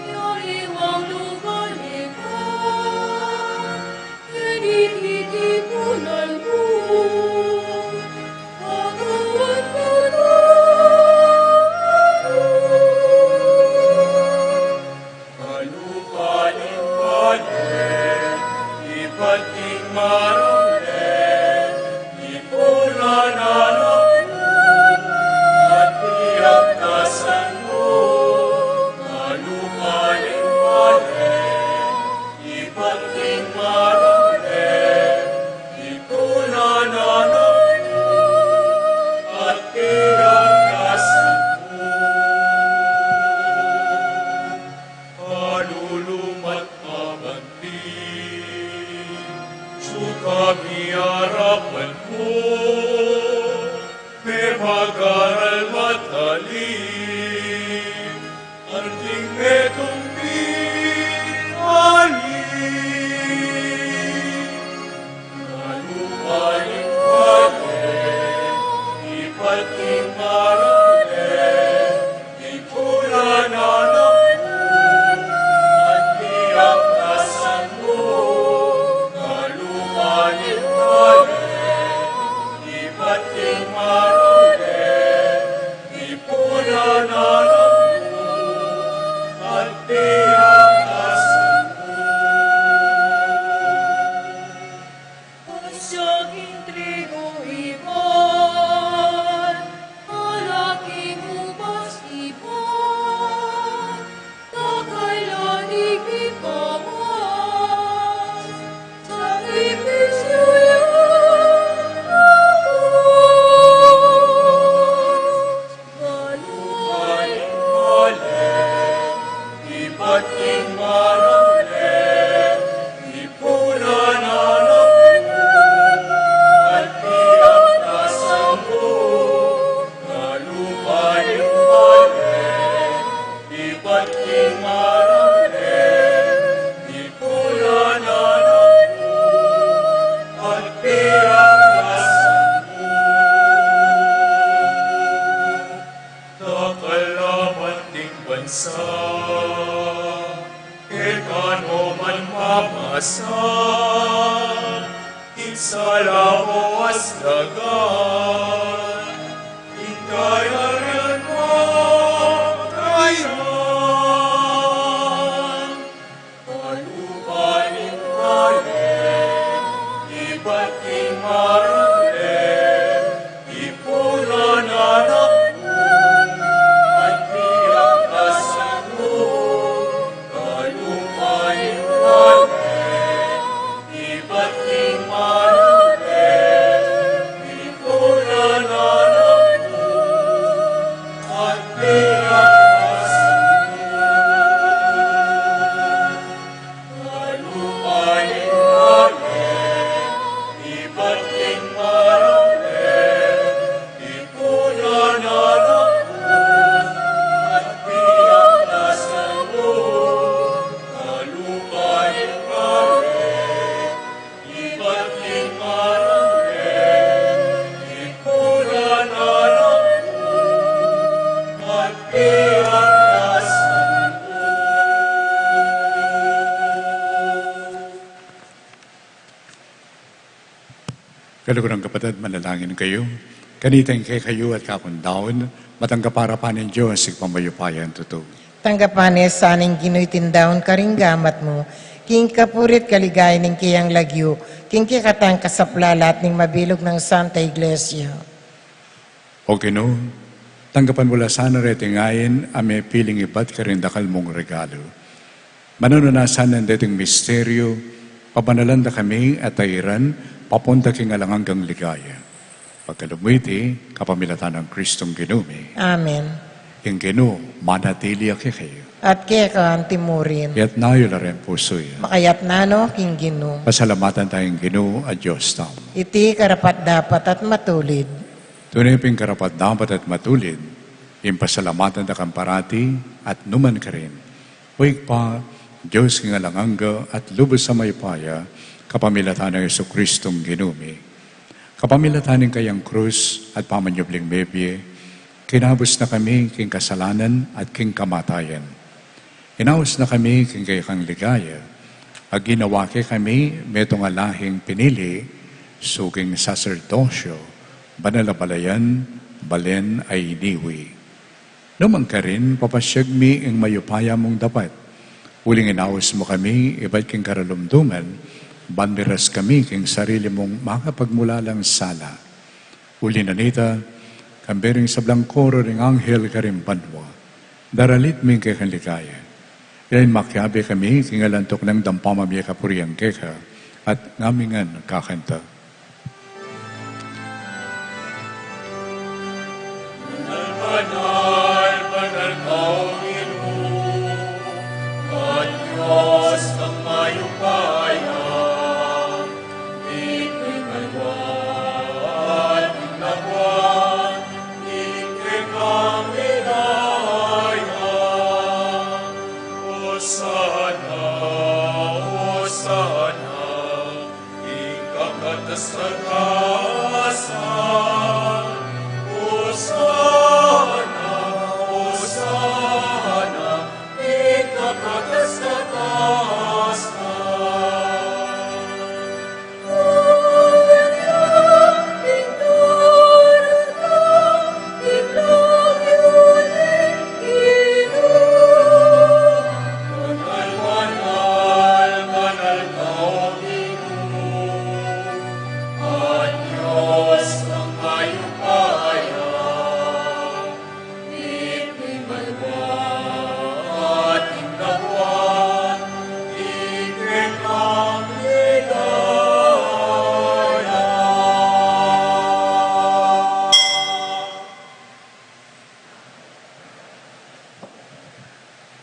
yari wang lubalikan, keni titipunan mu, pagawad ku na. Kalupa ning bale, ibat king maragul, ipunan anak mu, at piantasan mu, kalupa ning bale, ibat king maragul, ipunan anak mu, at piantasan mu. Kalulumat mabanti, sukami arapan mu, mepagaral matalim, anting metung mimali. Kalupa ning bale, ibat king maragul, ipunan anak mu, at piantasan mu, kalupa ning bale, Siya king trigu iban, ala king ubas iban, dakal la ning ipawas, sakripisyu yang ubas. Kalupa ning balen, ibat king maragul, ipunan na naman, at piang kasambu. Kalupa ning balen, ibat king maragul, ipunan na naman, at piang kasambu. Dakal la banting bansa, kekanu man mamasa, ing sala mo aslagan, ing kayarian mo kayarian. Kalupa ning balen, ibat king maragul, ipunan na naman, at piang kasambu. Kalupa ning balen, ibat king maragul, ipunan na naman, at piang kasambu. Kalupa ning balen, ibat king maragul, ipunan na naman, at piang kasambu. Kalupa ning balen, ibat king maragul, ipunan na naman, at piang kasambu. Kaluguran kung kapatad, manalangin kayu. Kanita ing kekayu at kakundaun, matanggap para pa ning Dios, Ibpang mayupayang tutu. Tanggapan na sa ning Ginu iting daun karing gamat mu, king kapurian at kaligayan ning keyang lagyu, king kekatang kasaplalan at ning mabilug nang Santa Iglesia. O Ginu, tanggapan mu la sana reting ain a mepiling ibat karing dakal mung regalu. Mananu na sana deting misteryu, pabanalan da kami at tairan papunta king alang anggang ligaya. Pagkalub mu iti, kapamilatan nang Kristong Ginu mi. Amen. Ing Ginu manatili ya kekayu. At keka anti murin. Iyatas yu la ring pusu yu. Makayatas na no king Ginu. Pasalamatan taya ing Ginu a Dios tamu. Iti karapat-dapat at matulid. Tune pin karapat-dapat at matulid, ing pasalamatan da kang parati at nukarin man. O Ibpa, Dios king alang angga at lubus a mayupaya, kapamilatan nang Jesucristong Ginu mi. Kapamilatan ning kayang krus at pamanyubling mebie, kinabus na kami king kasalanan at king kamatayan. Inaus na kami king kekang ligaya, at ginawa kekami metung a lahing pinili, suking saserdosyo, banal a balayan, balen a iniwi. Nu man karin, papasyag mi ing mayupaya mung dapat, uling inaus mu kami ibat king karalumduman, ban miras kami king sarili mung makapagmulalang sala. Uli na nita, kambe ring sablang koro ring anghel karing banua, daralit mi ing kekang ligaya. Ila ing makiabe kami king alang tuknang dampam a mie kapurian keka, at ngaming ngan kakanta. Banal, banal ka, O Ginu, a Dios a mayupaya. Ing banua at ing labuad, ing kekang ligaya. Osana, Osana, ing kakatas-katasan. Osana, Osana, ing kakatas-katasan.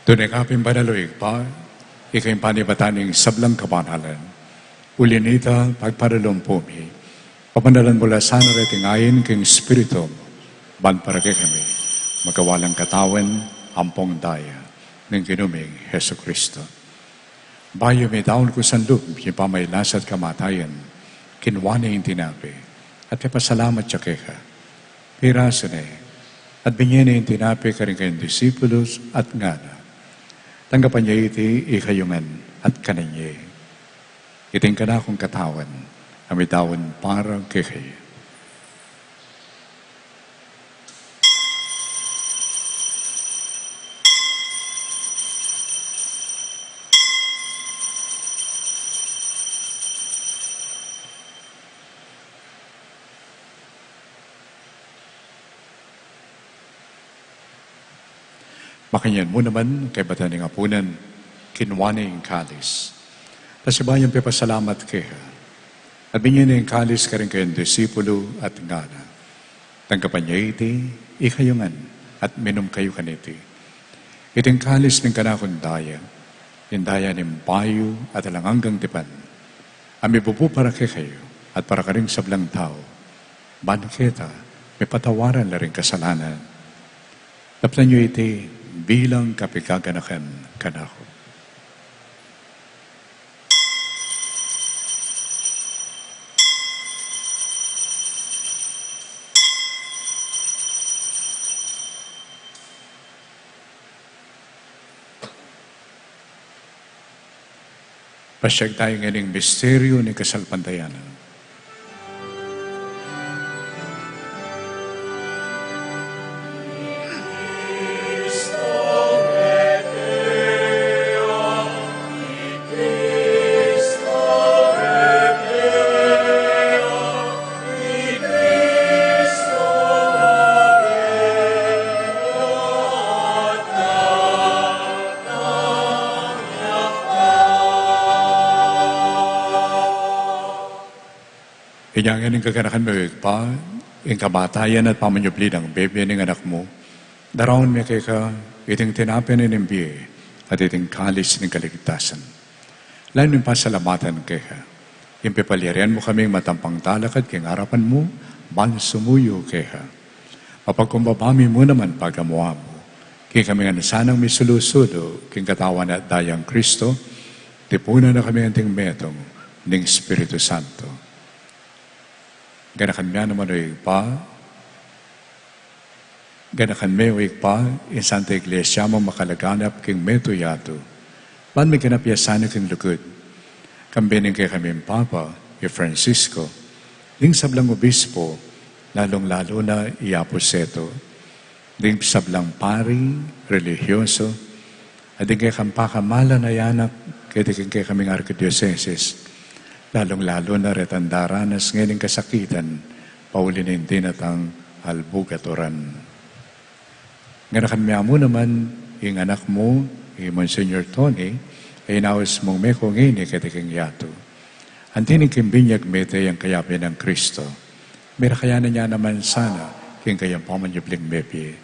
Tune ka pin banal, o Ibpa, ika ing panibatan ning sablang kabanalan. Uli na nita, pagparalan mu mi, pabanalan mu la sana reting ain king Espiritu mu, ban para kekami maging katawan ampong daya ning Ginu ming Jesucristo. Bayu midaun kusang lub ing pamaglasa at kamatayan, kinua ne ing tinape, at pepasalamat ya keka, pirasu ne, at binye ne ing tinape karing kayang disipulus, at ngana: Tanggapan ye iti ikayu ngan, at kanan ye. Iti ing kanakung katawan, a midaun para kekayu. Makanyan mu naman, kaybat da ning apunan, kinua ne ing kalis, pasibayu yang pepasalamat keka, at binye ne ing kalis karing kayang disipulu, at ngana: Tanggapan ye iti ikayu ngan, at minum kayu kaniti. Iti ing kalis ning kanakung daya, ing daya ning bayu at alang anggang tipan, a mibubu para kekayu at para karing sablang tau, ban keta mipatawaran la ring kasalanan. Daptan yu iti bilang kapigaganakan kanaku. Pasiag tayu ngening misteryu ning kasalpantayanan. Inya ngeni ing kaganakan mi, o Ibpa, ing kamatayan at pamanyubli nang bie ning Anak mu, daraun mi keka iting tinape ning bie at iting kalis ning kaligtasan. Lalu ming pasalamatan keka, ing pepalyarian mu kaming matampang talakad king arapan mu, ban sumuyu keka. Mapagkumbaba mi mu naman pagamuan mu, king kami ngan sanang misulu-sulu king katawan at dayang Kristo, tipunan na kami anting metung ning Espiritu Santo. Ganakan me naman, o Ibpa, ganakan me, o Ibpa, ing Santa Iglesia mu makalaganap king mabilug a yatu, ban miganap ya sana king lugud, kambe ning kekaming Papa, i Francisco, ding sablang obispo, lalung-lalu na i Apu Seto, ding sablang pari, relihiyoso, at ding kekang pakamalan a anak, keti king kekaming arkidiosesis, lalung-lalu na retang daranas ngening kasakitan, pauli ning dinatang albugaturan. Ganakan me mu naman ing anak mu, i Monsignor Tony, a inaus mung meko ngeni keti king yatu. Anti ning king binyag mete yang kayabe nang Kristo, merakayanan ya naman sana king kayang pamanyubling mebie.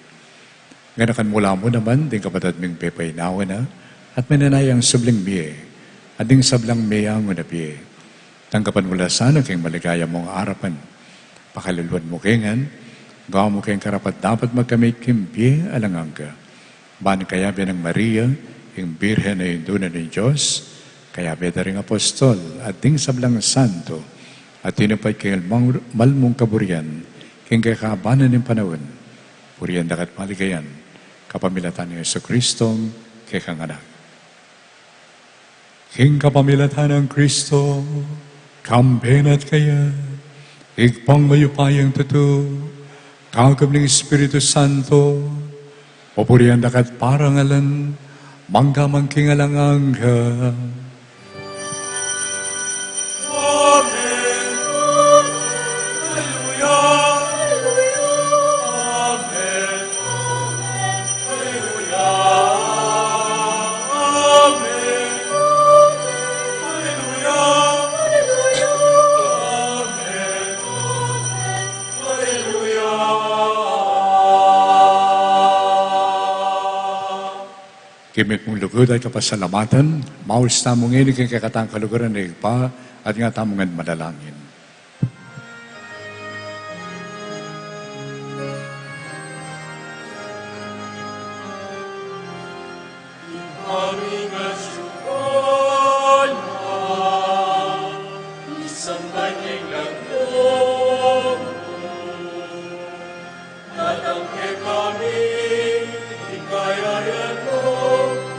Ganakan mu la mu naman ding kapatad ming pepainawa na at menanayang subling mie, at ding sablang meangu na bie. Tanggapan mu la sana king maligaya mung arapan. Pakaluluan mu ke ngan, gawan mu keng karapat-dapat magkamit king bie alang angga. Ban kayabe nang Maria, ing Birhen a Indu na ning Dios, kayabe da ring apostol, at ding sablang santo, a tinupad king mal-, mal mung kaburian, king kekaban ning panaun, purian da ka at maligayan, kapamilatan nang Jesucristo, kekang Anak. King kapamilatan nang Kristo, kambe na at kaya, Ibpang mayupayang tutu, kagum ning Espiritu Santo, papurian da ka at parangalan, mangga man king alang angga. King mitmung lugud at kapasalamatan, maus tamu ngeni king kekatang kaluguran a Ibpa, at nga tamu ngan manalangin. Datang kekami ing kayarian mu,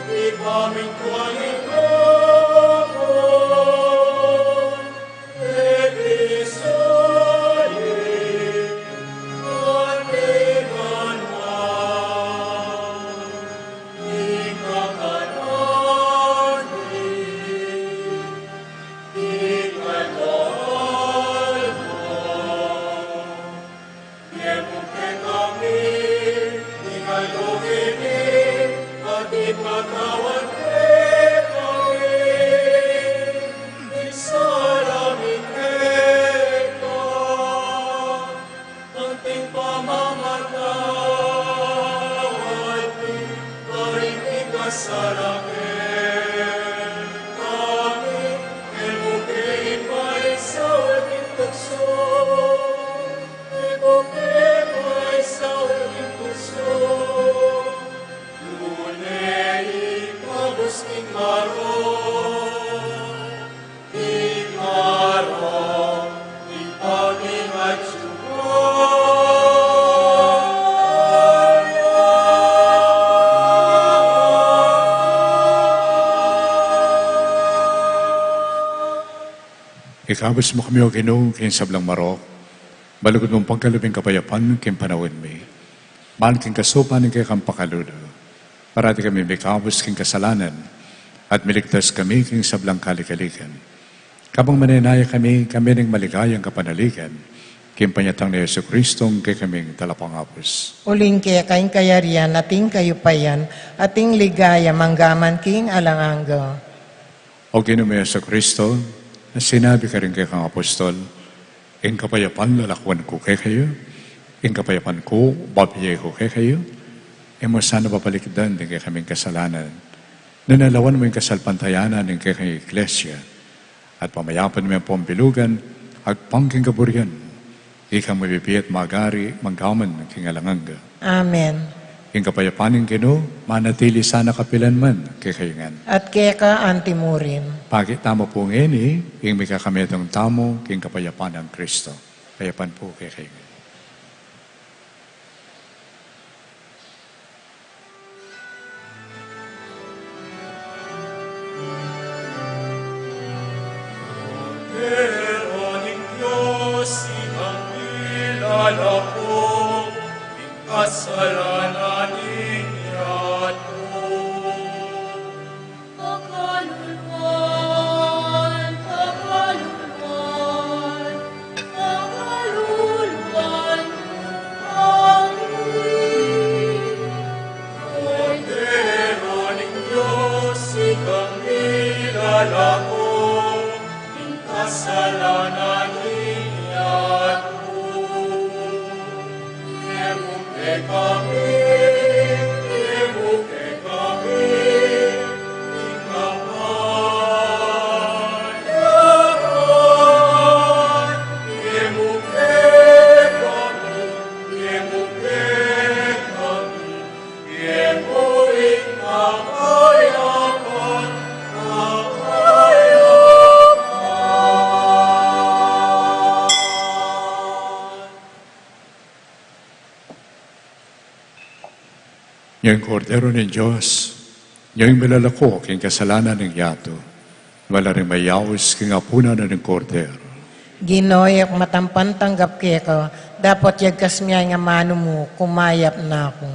ing pamintulid mu, iti sali at ibanwa, ing kakanan mi, ing aldo-aldo. Ibie mu kekami ing aldo ini, at ipatawad mu kekami ing sala mi keka, anti ing pamamatawad mi karing mikasala kekami. E mu ke ipaisaul king tuksu, e mu ke ipaisaul king tuksu, nune ikabus king marok, ing marok ning pamiatsu. Ikabus mu kami, O Ginu, king sablang marok, balugud mung pagkalub ing kapayapan king panaun mi. Ban king kasupan ning kekang pakalulu, parati kami mikabus king kasalanan, at miligtas kami king sablang kalikalikan. Kabang manenaya kami, kami ning maligayang kapanaligan, king panyatang nang Jesucristo, kekaming talapangabus. Uling keka ing kayarian, at ing kayupayan, at ing ligaya, mangga man king alang angga. O Ginu ming Jesucristo, a sinabi mu karing kekang apostol, ing kapayapan lalakwan ku kekayu, ing kapayapan ku bibie ku kekayu, e mu sana papalikdan ding kekaming kasalanan, nune lawan mu ing kasalpantayanan ning kekang Iglesia, at pamayapan mu ampong bilugan agpang king kaburian mu. Ika ing mabibie at magari, mangga man king alang angga. Amen. Ing kapayapan ning Ginu manatili sana kapilan man kekayu ngan. At keka anti murin. Pakit tamu pu ngeni ing mikakametung tamu king kapayapan nang Kristo. Kapayapan pu kekayu ngan. Kordero ning Dios, ikang milalako king kasalanan ning yatu. Pakaluluan, pakaluluan, pakaluluan mu kami. Kordero ning Dios, ikang milalako king kasalanan ning yatu. Ibie mu kekami, ibie mu kekami ing kapayapaan, ibie mu kekami, ibie mu kekami, ibie mu ing kapayapaan, kapayapaan. Nya ing Kordero ning Dios, nya ing milalako king kasalanan ning yatu. Mala ring mayaus king apunan na ning Kordero. Ginu, e ku matampan tanggap keka, dapot yagkas mu ya ing amanu mu, kumayap na ku.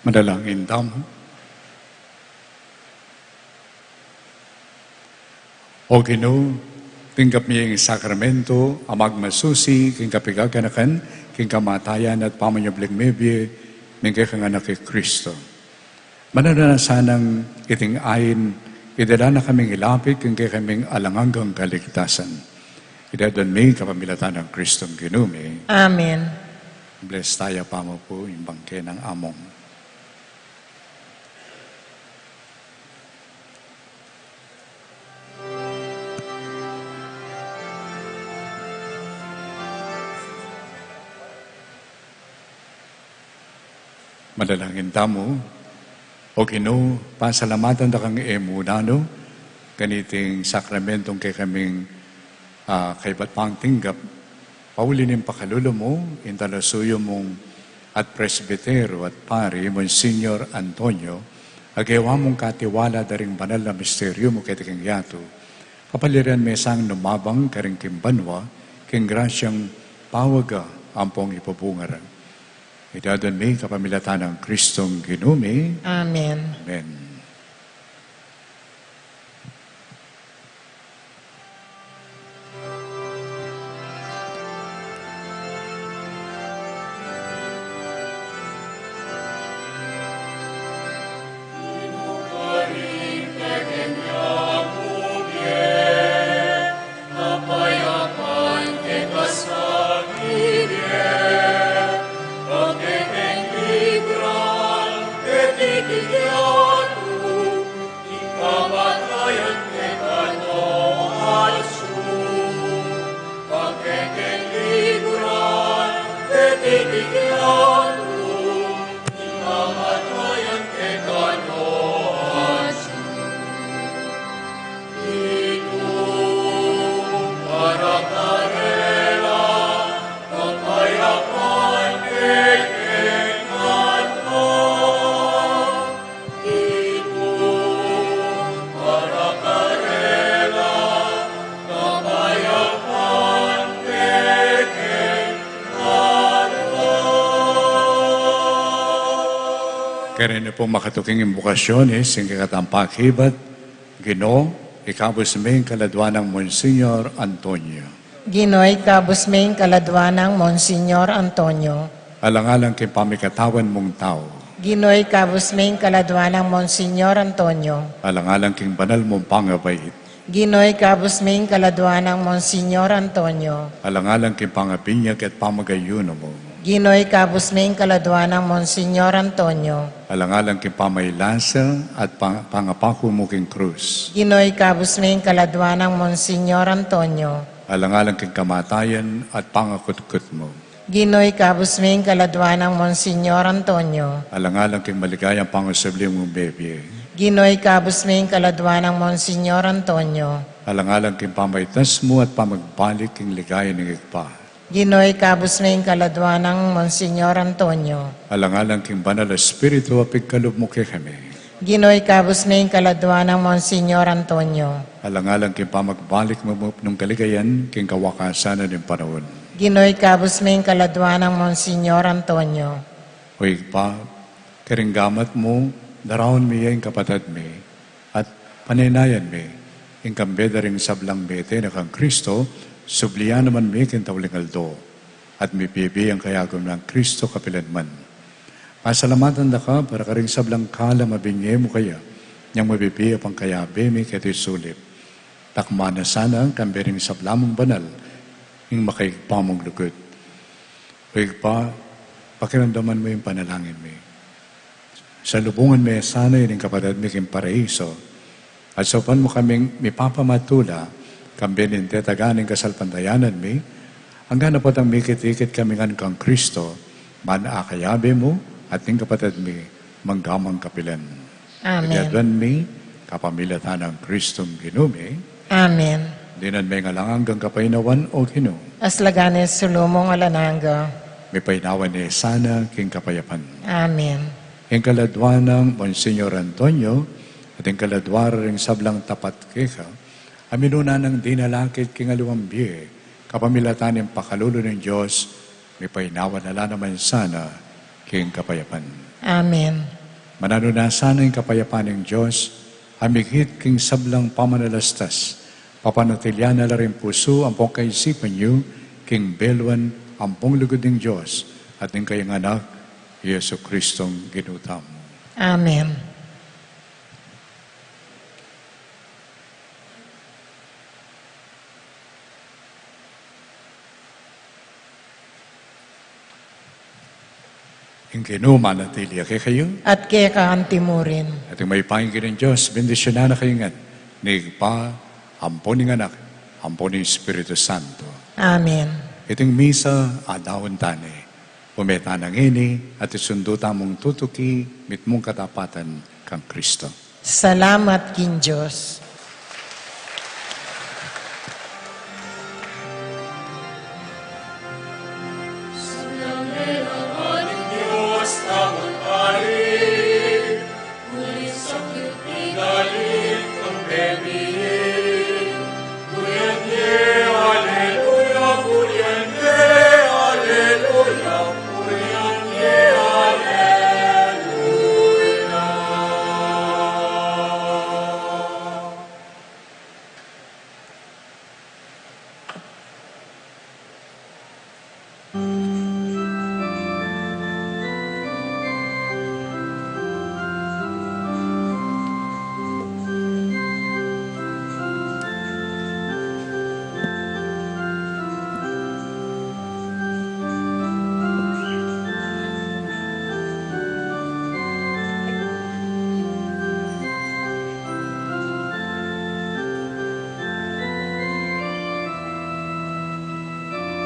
Manalangin tamu. O Ginu, tinggap mi ing sakramento a magmasusi king kapigaganakan, king kamatayan at pamanyubling mebie ning kekang Anak i Kristo. Mananu na sanang iting ain idala na kaming ilapit king kekaming alang anggang kaligtasan. Iti adwan mi kapamilatan nang Kristong Ginu mi. Amen. Bless taya pamu pu ing bangke nang Among. Manalangin tamu. O Ginu, pasalamatan da kang e mu nanu kaniting sakramentong kekaming, ah, kaybat pang tinggap, pauli ning pakalulu mu, ing talasuyu mung at presbitero at pari, Monsignor Antonio, a gewa mung katiwala da ring banal a misteryu mu keti king yatu, kapaliran me sang numabang karin king banua, king grasyang pawaga ampong ipabunga ra. Iti adwan mi kapamilatan nang Kristong Ginu mi. Amen. Amen. Karin na pung makatuking imbokasyon, eh, sing kekatang pakibat, Ginu, ikabus me ing kaladua nang Monsignor Antonio. Ginu, ikabus me ing kaladua nang Monsignor Antonio. Alang-alang king pamikatawan mung tau. Ginu, ikabus me ing kaladua nang Monsignor Antonio. Alang-alang king banal mung pangabait. Ginu, ikabus me ing kaladua nang Monsignor Antonio. Alang-alang king pangabinyag at pamagayuno mu. Ginu, ikabus me ing kaladua nang Monsignor Antonio. Alang-alang king pamailasa at pang-, pangapaku mu king krus. Ginu, ikabus me ing kaladua nang Monsignor Antonio. Alang-alang king kamatayan at pangakutkut mu. Ginu, ikabus me ing kaladua nang Monsignor Antonio. Alang-alang king maligayang pangasubli mung mebie. Ginu, ikabus me ing kaladua nang Monsignor Antonio. Alang-alang king pamaitas mu at pamagbalik king ligaya ning Ibpa. Ginu, ikabus me ing kaladua nang Monsignor Antonio. Alang-alang king Banal a Espiritu a pigkalub mu kekami. Ginu, ikabus me ing kaladua nang Monsignor Antonio. Alang-alang king pamagbalik mu nung kaligayan king kawakasan ning panaun. Ginu, ikabus me ing kaladua nang Monsignor Antonio. O Ibpa, karing gamat mu, daraun mi ya ing kapatad mi, at panaynayan mi ing kambe da ring sablang mete na kang Kristo, sublian naman mi king tauling aldo, at mibibie yang kayabe nang Kristo kapilan man. Pasalamatan da ka para karing sablang kalam a binie mu kaya, nyang mabibie pang kayabe mi keti sulip. Takma na sana kambe ring sabla mung banal ing makaibpa mung lugud. O Ibpa, pakiramdaman mu ing panalangin mi. Salubungan me sana ining kapatad mi king paraiso, at saupan mu kaming mipapamatula kambe ning tetaga ning kasalpantayanan mi, anggang dapot mikit-ikit kami ngan kang Kristo, man a kayabe mu at ning kapatad mi, mangga man kapilan. Amen. Iti aduan mi kapamilatan nang Kristong Ginu mi. Amen. Dinan me ing alang anggang kapaynawan, O Ginu. Aslagan na ing sulu mung alang angga. Mipaynawa na sana king kapayapan. Amen. Ing kaladua nang Monsignor Antonio, at ing kaladua ring sablang tapat keka, a minuna nang dinalakit king aliwang bie, kapamilatan ning pakalulu ning Dios, mipaynawa na la naman sana king kapayapan. Amen. Mananu na sana ing kapayapan ning Dios, a migit king sablang pamanalastas, papanatilian na la ring pusu ampong kaisipan yu, king belwan ampong lugud ning Dios, at ning kayang anak, Jesu Cristong Ginu tamu. Amen. Ing Ginu manatili ya kekayu. At keka anti mu rin. At ing mayupayang Ginung Dios, bendisyunan na kayu ngan, ning Ibpa, ampo ning Anak, ampo ning Espiritu Santo. Amen. Iting misa, adaun tane, ume tana ngeni, at isundu tamung tutuki, mitmung katapatan kang Kristo. Salamat king Dios.